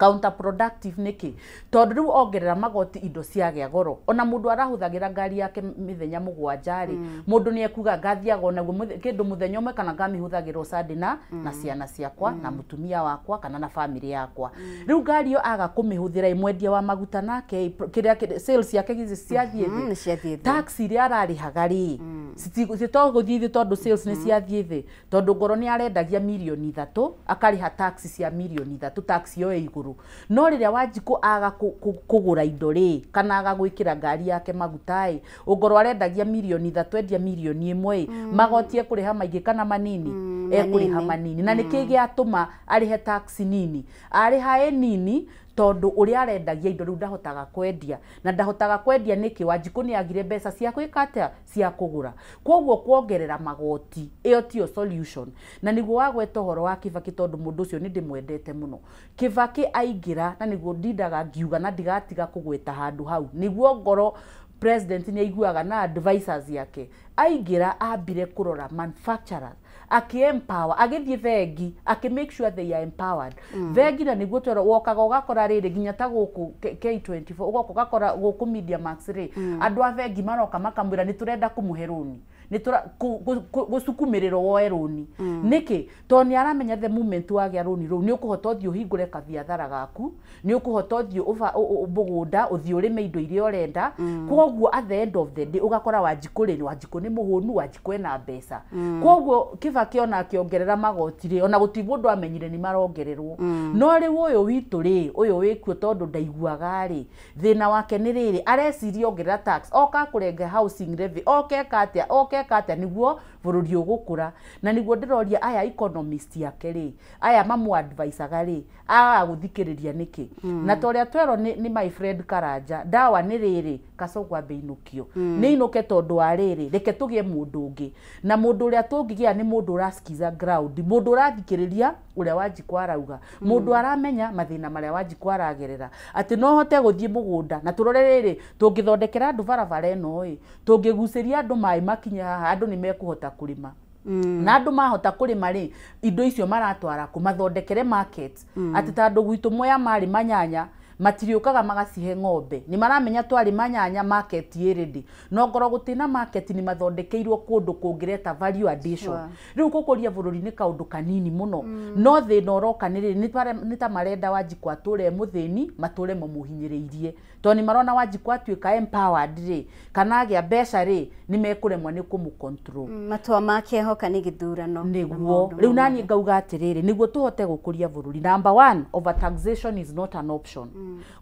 Counterproductive nĩkĩ? Tondũ rĩu ongerera magoti, indo ciagĩa goro. Ona mũndũ arahũthagĩra ngari yake mĩthenya 7 rĩ, mũndũ nĩ ekuga ngathiaga onaguo kĩndũ mũthenya ũmwe, kana ngamĩhũthagĩra o Sunday na ciana ciakwa na mũtumia wakwa kana na famĩlĩ yakwa. Rĩu ngari ĩyo aga kũmĩhũthĩra, mwendia wa maguta nake kĩrĩa sales yake githĩ ciathiĩ thĩ? Nĩ ciathiĩ thĩ. Tax iria ararĩhaga rĩ, citogũthiĩ thĩ tondũ sales nĩ ciathiĩ thĩ? Tondũ ngoro nĩ arendagia mirioni 3, akarĩha tax cia mirioni 3, tax yo ĩ igũrũ. No rĩrĩa Wanjikũ aga kũgũra indo rĩ, kana aga gwĩkĩra ngari yake maguta ĩ, ũngorwo arendagia mirioni 3, endia mirioni 1 ĩ, magoti ekũrĩha maingĩ kana manini? Ekũrĩha Manini. Manini. Na nĩkĩ gĩatũma arĩhe tax nini? Arĩha ĩ nini tondũ ũrĩa arendagia indo rĩu ndahotaga kwendia. Na ndahotaga kwendia nĩkĩ? Wanjikũ nĩ agire mbeca cia gwĩka atĩa? Cia kũgũra. Koguo kuongerera magoti ĩyo tiyo solution. Na nĩguo wagweta ũhoro wa Kibaki, tondũ mũndũ ũcio nĩ ndĩmwendete mũno. Kibaki aingĩra, na nĩguo ndindaga ngiuga na ndigatiga kũgweta handũ hau, nĩguo ngoro president nĩ aiguaga na advisors yake, aingĩra ambire kũrora manufacturers, akĩ-empower, agĩthiĩ bengi, akĩ make sure they are empowered. Bengi, na nĩguo twerwo, wokaga ũgakora rĩrĩ nginya ta gũkũ K24, ũgoka ũgakora gũkũ Media Max rĩ, andũ a bengi maroka makamwĩra nĩ tũrenda kũmũhe rũni, nĩ tũra gũcukumĩrĩrwo woe rũni. Nĩkĩ? Tondũ nĩ aramenya the moment wagĩa rũni rũu, nĩ ũkũhota ũthiĩ ũhingũre kabiathara gaku, nĩ ũkũhota ũthiĩ mũgũnda, ũthiĩ ũrĩme indo iria ũrenda. Koguo at the end of the day ũgakora Wanjikũ rĩ, Wanjikũ nĩ mũhũnu, Wanjikũ ena mbeca. Koguo Kibaki ona akĩongerera magoti rĩ, ona gũtirĩ mũndũ amenyire nĩ marongererwo. No rĩu ũyũ witũ rĩ, ũyũ wĩkuo, tondũ ndaiguaga rĩ, thĩna wake nĩ rĩrĩ, areciria ongerera tax, oka kũrenga housing levy, oka eka atĩa, oka eka atĩa, nĩguo bũrũri ũgũkũra. Na nĩguo ndĩroria aya economist yake rĩ, aya mamũ advisaga rĩ, aga gũthikĩrĩria nĩkĩ? Na ta ũrĩa twerwo nĩ my friend Karanja, ndawa nĩ rĩrĩ, Kasongo ambe inũkio. Nĩ inũke tondũ wa rĩrĩ, reke tũgĩe mũndũ ũngĩ, na mũndũ ũrĩa tũngĩgĩa nĩ mũndũ ũrasikiza ground, mũndũ ũrathikĩrĩria ũrĩa Wanjikũ arauga, mũndũ aramenya mathĩna marĩa Wanjikũ aragerera, atĩ no hote gũthiĩ mũgũnda na tũrore rĩrĩ, tũngĩthondekera andũ barabara ĩno ĩ, tũngĩgucĩria andũ maĩ makinye haha, andũ nĩ mekũhota kũrĩma. Na andũ mahota kũrĩma rĩ, indo icio maratwara kũ? Mathondekere market, atĩ ta andũ gwitũ Mwea marĩ manyanya, matiriũkaga magacihe ng'ombe, nĩ maramenya twarĩ manyanya market ĩ ready. No ngorwo gũtirĩ market, nĩ mathondekeirwo kũndũ kũngĩreta value addition. Rĩu gũkũria bũrũri nĩ kaũndũ kanini mũno, no thĩna ũroka nĩ rĩrĩ, nĩ ta marenda Wanjikũ atũre e mũthĩni, matũre mamũhinyĩrĩirie, tondũ nĩ marona Wanjikũ atuĩka empowered rĩ, kana agĩa mbeca rĩ, nĩ mekũremwo nĩ kũmũ control. Matua make hoka nĩ gĩthurano na Nĩguo maũndũ rĩu mau naniĩ mothe. Ngauga atĩrĩrĩ, nĩguo tũhote gũkũria bũrũri, number one, overtaxation is not an option.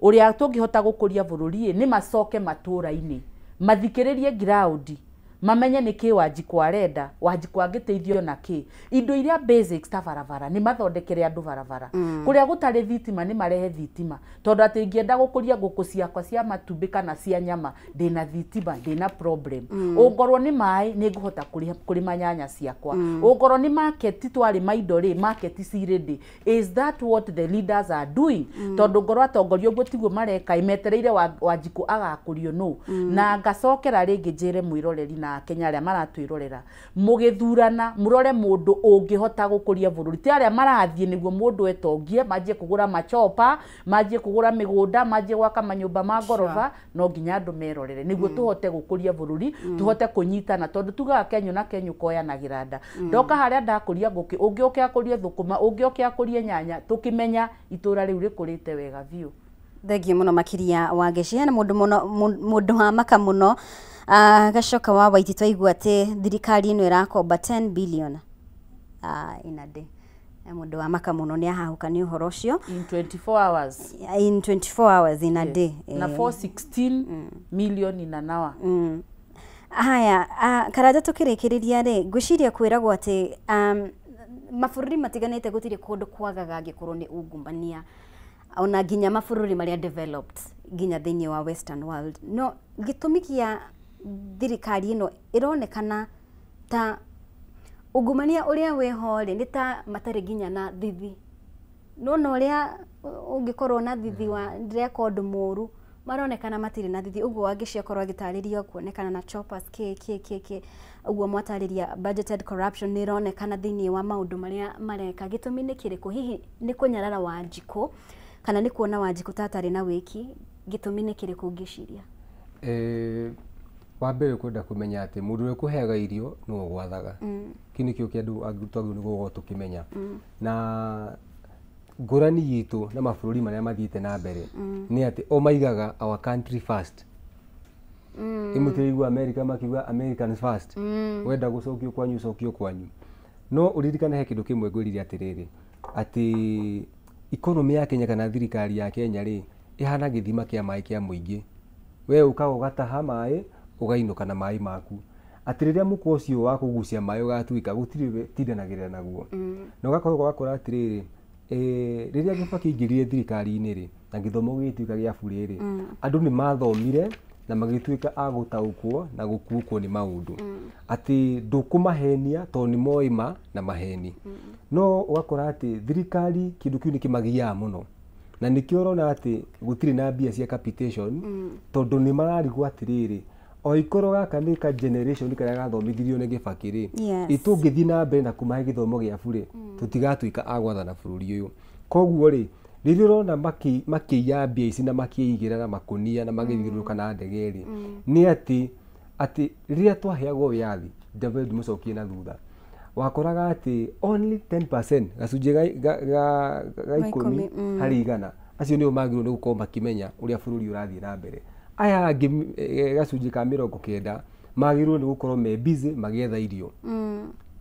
Ũrĩa tũngĩhota gũkũria bũrũri ĩ, nĩ macoke matũra-inĩ, mathikĩrĩrie ground, mamenye nĩ kĩ Wanjikũ arenda, Wanjikũ angĩteithio na kĩ. Indo iria basics ta barabara, nĩ mathondekere andũ barabara. Kũrĩa gũtarĩ thitima, nĩ marehe thitima, tondũ atĩ ingĩenda gũkũria ngũkũ ciakwa cia matumbĩ kana cia nyama, ndĩna thitima, ndĩna problem. Ũngorwo nĩ maĩ, nĩ ngũhota kũrĩma nyanya ciakwa. Ũngorwo nĩ market, twarĩma indo rĩ, market ci ready. Is that what the leaders are doing? Tondũ ngorwo atongoria ũguo tiguo mareka ĩ, metereire Wanjikũ agakũrio nũ. Na ngacokera rĩngĩ njĩre mwĩroreri na Akenya arĩa maratwĩrorera, mũgĩthurana mũrore mũndũ ũngĩhota gũkũria bũrũri, ti arĩa marathiĩ nĩguo mũndũ etongie, manjie kũgũra machopa, manjie kũgũra mĩgũnda, manjie gwaka manyũmba ma ngoroba. No nginya andũ merorere nĩguo tũhote gũkũria bũrũri, tũhote kũnyitana, tondũ tugaga kenyũ na kenyũ koyanagĩra nda. Ndoka harĩa ndakũria ngũkĩ, ũngĩ ũke akũrie thũkũma, ũngĩ ũke akũrie nyanya, tũkĩmenya itũra rĩu rĩkũrĩte wega biũ. Thengiũ mũno makĩria Wangeci. Hena mũndũ mũno, mũndũ wa maka mũno, gacoka wa Waiti, twaigua atĩ thirikari ĩno ĩrakomba 10 billion in a day. Mũndũ wa maka mũno, nĩ ahahũka nĩ ũhoro ũcio. In 24 hours. In 24 hours, in a day. Na 416 million in an hour. Haya, Karanja, tũkĩrĩkĩrĩria rĩ, ngwĩciria kwĩragwo atĩ mabũrũri matiganĩte gũtirĩ kũndũ kwagaga angĩkorwo nĩ ungumania, ona nginya mabũrũri marĩa developed. nginya thĩinĩ wa western world. No gĩtũmi kĩa thirikari ĩno ĩronekana ta ungumania ũrĩa wĩho rĩ, nĩ ta matarĩ nginya na thithi. Nona ũrĩa ũngĩkorwo na thithi wa ndĩreka ũndũ mũru, maronekana matirĩ na thithi. Ũguo angĩciakorwo agĩtarĩria kuonekana na choppers kĩ kĩ kĩ kĩ, ũguo mwatarĩria budgeted corruption nĩ ĩronekana thĩinĩ wa maũndũ marĩa mareka. Gĩtũmi nĩ kĩrĩkũ? Hihi nĩ kũnyarara Wanjikũ kana nĩ kuona Wanjikũ ta atarĩ na wĩki? Gĩtũmi nĩ kĩrĩkũ ũngĩciria? Wa mbere kwenda kũmenya atĩ mũndũ ũrĩa ũkũheaga irio nĩwe ũgwathaga. Kĩu nĩkĩo kĩndũ twagĩrĩirwo nĩ gũkorwo tũkĩmenya. Na ngũrani itũ na mabũrũri marĩa mathiĩte na mbere nĩ atĩ o maigaga our country first. Ĩmũtĩrĩigua America makiuga Americans first. Wenda gũcokio kwanyu, cokio kwanyu. No ũririkane he kĩndũ kĩmwe ngwĩrire atĩrĩrĩ, atĩ economy ya Kenya kana thirikari ya Kenya rĩ, ĩhana gĩthima kĩa maĩ kĩa mũingĩ. We ũkaga ũgataha maĩ, ũgainũka na maĩ maku. Atĩ rĩrĩa mũkwa ũcio wa kũgucia maĩ ũgatuĩka, gũtirĩ tindanagĩrĩra naguo. Na ũgakorwo ũgakora atĩrĩrĩ, rĩrĩa Kibaki aingĩrire thirikari-inĩ rĩ, na gĩthomo gĩgĩtuĩka gĩa burĩ rĩ, andũ nĩ mathomire na magĩtuĩka a gũtaũkwo na gũkuũkwo nĩ maũndũ. Atĩ ndũkũmahenia tondũ nĩ moĩ ma na maheni. No ũgakora atĩ thirikari kĩndũ kĩu nĩ kĩmagiaga mũno. Na nĩkĩo ũrona atĩ gũtirĩ na mbia cia capitation, tondũ nĩ mararigwo atĩrĩrĩ, o ikorwo gaka nĩ ka generation karĩa gathomithirio nĩ Kibaki rĩ, ĩtũngĩthiĩ na mbere na kũmahe gĩthomo gĩa burĩ, tũtigatuĩka a gwathana bũrũri ũyũ. Koguo rĩ, rĩrĩa ũrona makĩiya mbia ici na makĩigĩra na makũnia na magĩthiũrũrũka na ndege rĩ, nĩ atĩ rĩrĩa twaheagwo wĩyathi, David ndĩmũcokie na thutha, wakoraga atĩ only 10%, gacunjĩ ga 10 harĩ 100, acio nĩo magĩrĩirwo nĩ gũkorwo makĩmenya ũrĩa bũrũri ũrathiĩ na mbere. Aya angĩ gacunjĩ ka 90 magĩrĩirwo nĩ gũkorwo me busy magĩetha irio,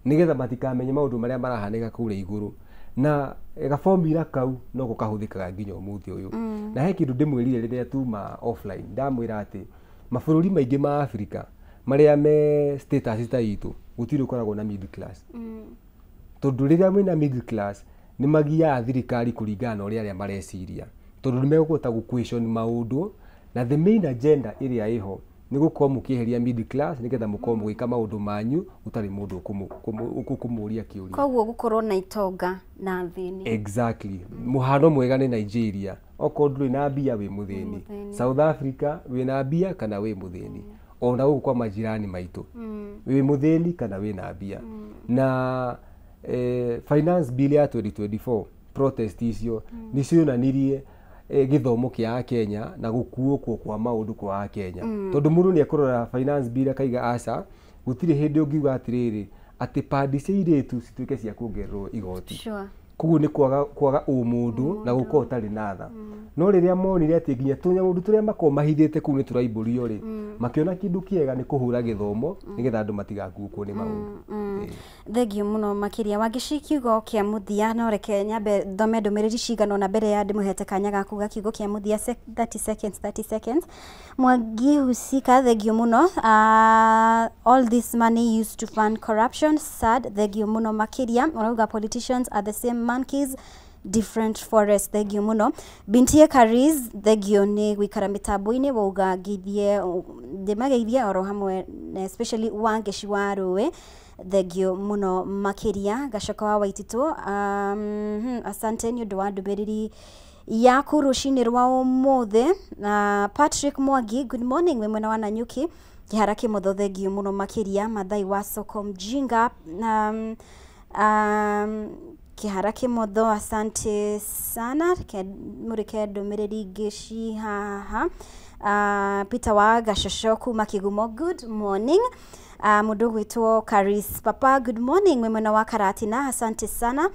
nĩgetha matikamenye maũndũ marĩa marahanĩka kũrĩa igũrũ. Na gabomira kau noko kahũthĩkaga nginya ũmũthĩ ũyũ. Na he kĩndũ ndĩmwĩrire rĩrĩa tuma offline, ndamwĩra atĩ mabũrũri maingĩ ma Afrika marĩa me status ta itũ, gũtirĩ ũkoragwo na middle class. Tondũ rĩrĩa mwĩna middle class, nĩ magiaga thirikari kũringana na ũrĩa arĩa mareciria. Tondũ nĩ megũhota gũ question maũndũ, na the main agenda ĩrĩa ĩho nĩ gũkorwo mũkĩeheria middle class nĩgetha mũkorwo mũgĩka maũndũ manyu gũtarĩ mũndũ ũkũmũria kĩũria. Koguo gũkorwo na itonga na athĩni. Exactly. Mũhano mwega nĩ Nigeria. Okorwo ndũrĩ na mbia wĩ mũthĩni. South Africa wĩna mbia kana wĩ mũthĩni. Ona gũkũ kwa majirani maitũ, wĩ mũthĩni kana wĩna mbia. Na finance bill ya 2024 protest icio nĩ cionanirie gĩthomo kĩa Akenya na gũkuũkwo kwa maũndũ kwa Akenya. Tondũ mũndũ nĩ ekũrora finance bill akaiga aca, gũtirĩ hĩndĩ ũngiuga atĩrĩrĩ atĩ pandi cia airĩtu cituĩke cia kuongererwo igoti. Koguo nĩ kwaga ũmũndũ na gũkorwo ũtarĩ na tha. No rĩrĩa monire atĩ nginya tũnyamũndũ tũrĩa makoragwo mahithĩte kũu nĩ tũraimbũrio rĩ, makĩona kĩndũ kĩega nĩ kũhũra gĩthomo nĩgetha andũ matigakuũkwo nĩ maũndũ. Thengiũ mũno makĩria. Wangeci, kiugo kĩa mũthia, no reke nyambe thome ndũmĩrĩri cigana ũna mbere ya ndĩmũhete kanya ga kuga kiugo kĩa mũthia, 30 seconds, 30 seconds. Mwangi Husika, thengiũ mũno. All this money used to fund corruption, sad. Thengiũ mũno makĩria. Ũrauga politicians are the same monkeys, different forest. Thengiũ mũno. Bintie Kariz, thengiũ nĩ gũikara mĩtambo-inĩ, wauga ngeithie, ndĩmageithie oro hamwe, especially Wangeci wa Rũĩ. Thengiũ mũno makĩria. Gacoka wa Waititũ, asante nĩ ũndũ wa ndũmĩrĩri yaku rũcinĩ rwa ũmũthĩ. Patrick Mwangi, good morning, wĩ mwena wa Nanyuki Kĩhara Kĩmotho, thengiũ mũno makĩria. Mathai wa Soko Mjinga, Kĩhara Kĩmotho, asante sana. Mũreke ndũmĩrĩri ingĩ ci haha. Peter wa Gacoco kuma Kĩgumo, good morning. Mũndũ ũgwĩtwo Karis Papa, good morning, wĩ mwena wa Karatina, asante sana.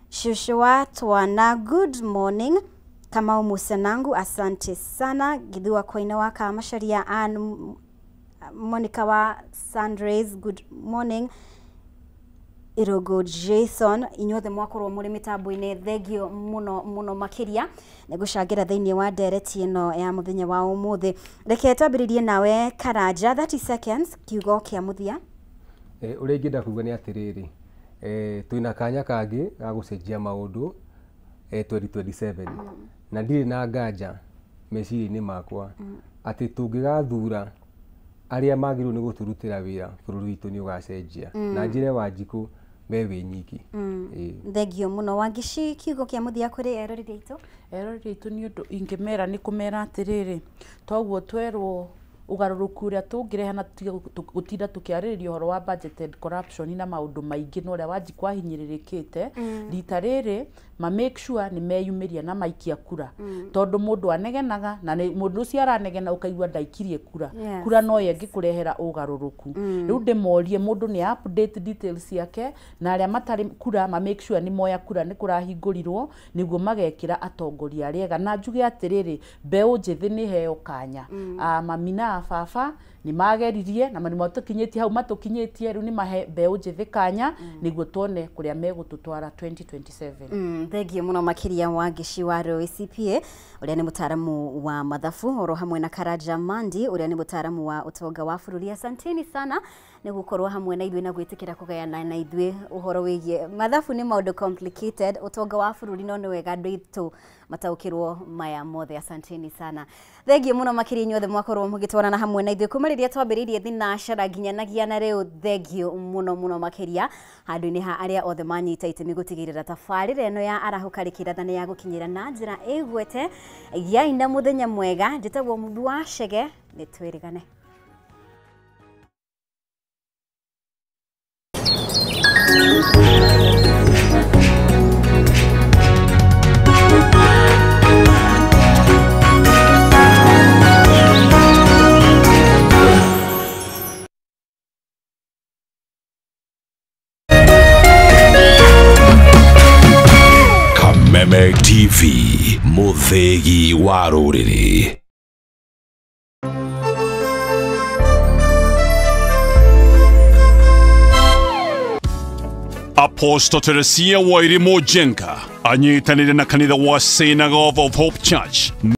Shosho wa Twana, good morning. Kamau Musanangu, asante sana. Githua Koine wa Kamacharia, Ann Monica wa Sunrays, good morning. Irogo Jason, inyuothe mwakorwo muri mitambo-inĩ, thengio muno muno makiria nĩ gũcangĩra thĩinĩ wa ndereti ĩno ya mũthenya wa ũmũthĩ. Reke twambĩrĩrie nawe Karanja, 30 seconds, kiugo kĩa mũthia. Ũrĩa ingĩenda kuga nĩ atĩrĩrĩ, twĩna kanya kangĩ ga gũcenjia maũndũ 2027, na ndirĩ na nganja meciria-inĩ makwa atĩ tũngĩgathura arĩa magĩrĩirwo nĩ gũtũrutĩra wĩra bũrũri witũ nĩ ũgacenjia. Na njĩre Wanjikũ we wĩ nyiki. Thengio mũno Wangici, kiugo kĩa mũthia kũrĩ eroreri aitũ. Eroreri aitũ nĩ ũndũ ingĩmera nĩ kũmera atĩrĩrĩ, toguo twerwo ũgarũrũku ũrĩa tũngĩrehe na tũtige gũtinda tũkĩarĩrĩria ũhoro wa budgeted corruption na maũndũ maingĩ na ũrĩa Wanjikũ ahinyĩrĩrĩkĩte. Rita rĩrĩ ma make sure nĩ meyumĩria na maikia kura. Tondũ mũndũ anegenaga na mũndũ ũcio aranegena ũkaigua ndaikirie kura. Kura no yo ĩngĩkũrehera ũgarũrũku. Rĩu ndĩmorie mũndũ nĩ update details ciake na arĩa matarĩ kura ma make sure nĩ moya kura nĩ kũrahingũrirwo nĩguo magekĩra atongoria arĩa ega. Na njuge atĩrĩrĩ, mbeũ njĩthĩ nĩ heo kanya. Mami na baba nĩ mageririe na nĩ matũkinyĩtie hau matũkinyĩtie, rĩu nĩ mahe mbeũ njĩthĩ kanya nĩguo tuone kũrĩa megũtũtwara 2027. Thengio mũno makĩria Wangici wa Rũĩ CPA ũrĩa nĩ mũtaaramu wa mathabu, oro hamwe na Karanja Mandi ũrĩa nĩ mũtaaramu wa ũtonga wa bũrũri. Asanteni sana nĩ gũkorwo hamwe na ithuĩ na gwĩtĩkĩra kũgayana na ithuĩ ũhoro wĩgiĩ mathabu. Nĩ maũndũ complicated ũtonga wa bũrũri, no nĩ wega andũ aitũ mataũkĩrwo maya mothe. Asanteni sana, thengio mũno makĩria inyuothe mwakorwo mũgĩtwarana hamwe na ithuĩ kuma rĩrĩa twambĩrĩirie thinashara nginyanagia na rĩu. Thengio mũno mũno makĩria handũ-inĩ ha arĩa othe manyita itemi gũtigĩrĩra tabarĩra ĩno ya Arahũka Rĩkĩratha nĩ ya gũkinyĩra na njĩra ĩgwete. Gĩai na mũthenya mwega. Njĩtagwo Mũmbi wa Chege, nĩ twĩrĩgane. Kameme TV, mũthĩgi wa rũrĩrĩ. Apostle Teresia Wairimu Jenga anyitanĩire na kanitha wa Synagogue of Hope Church.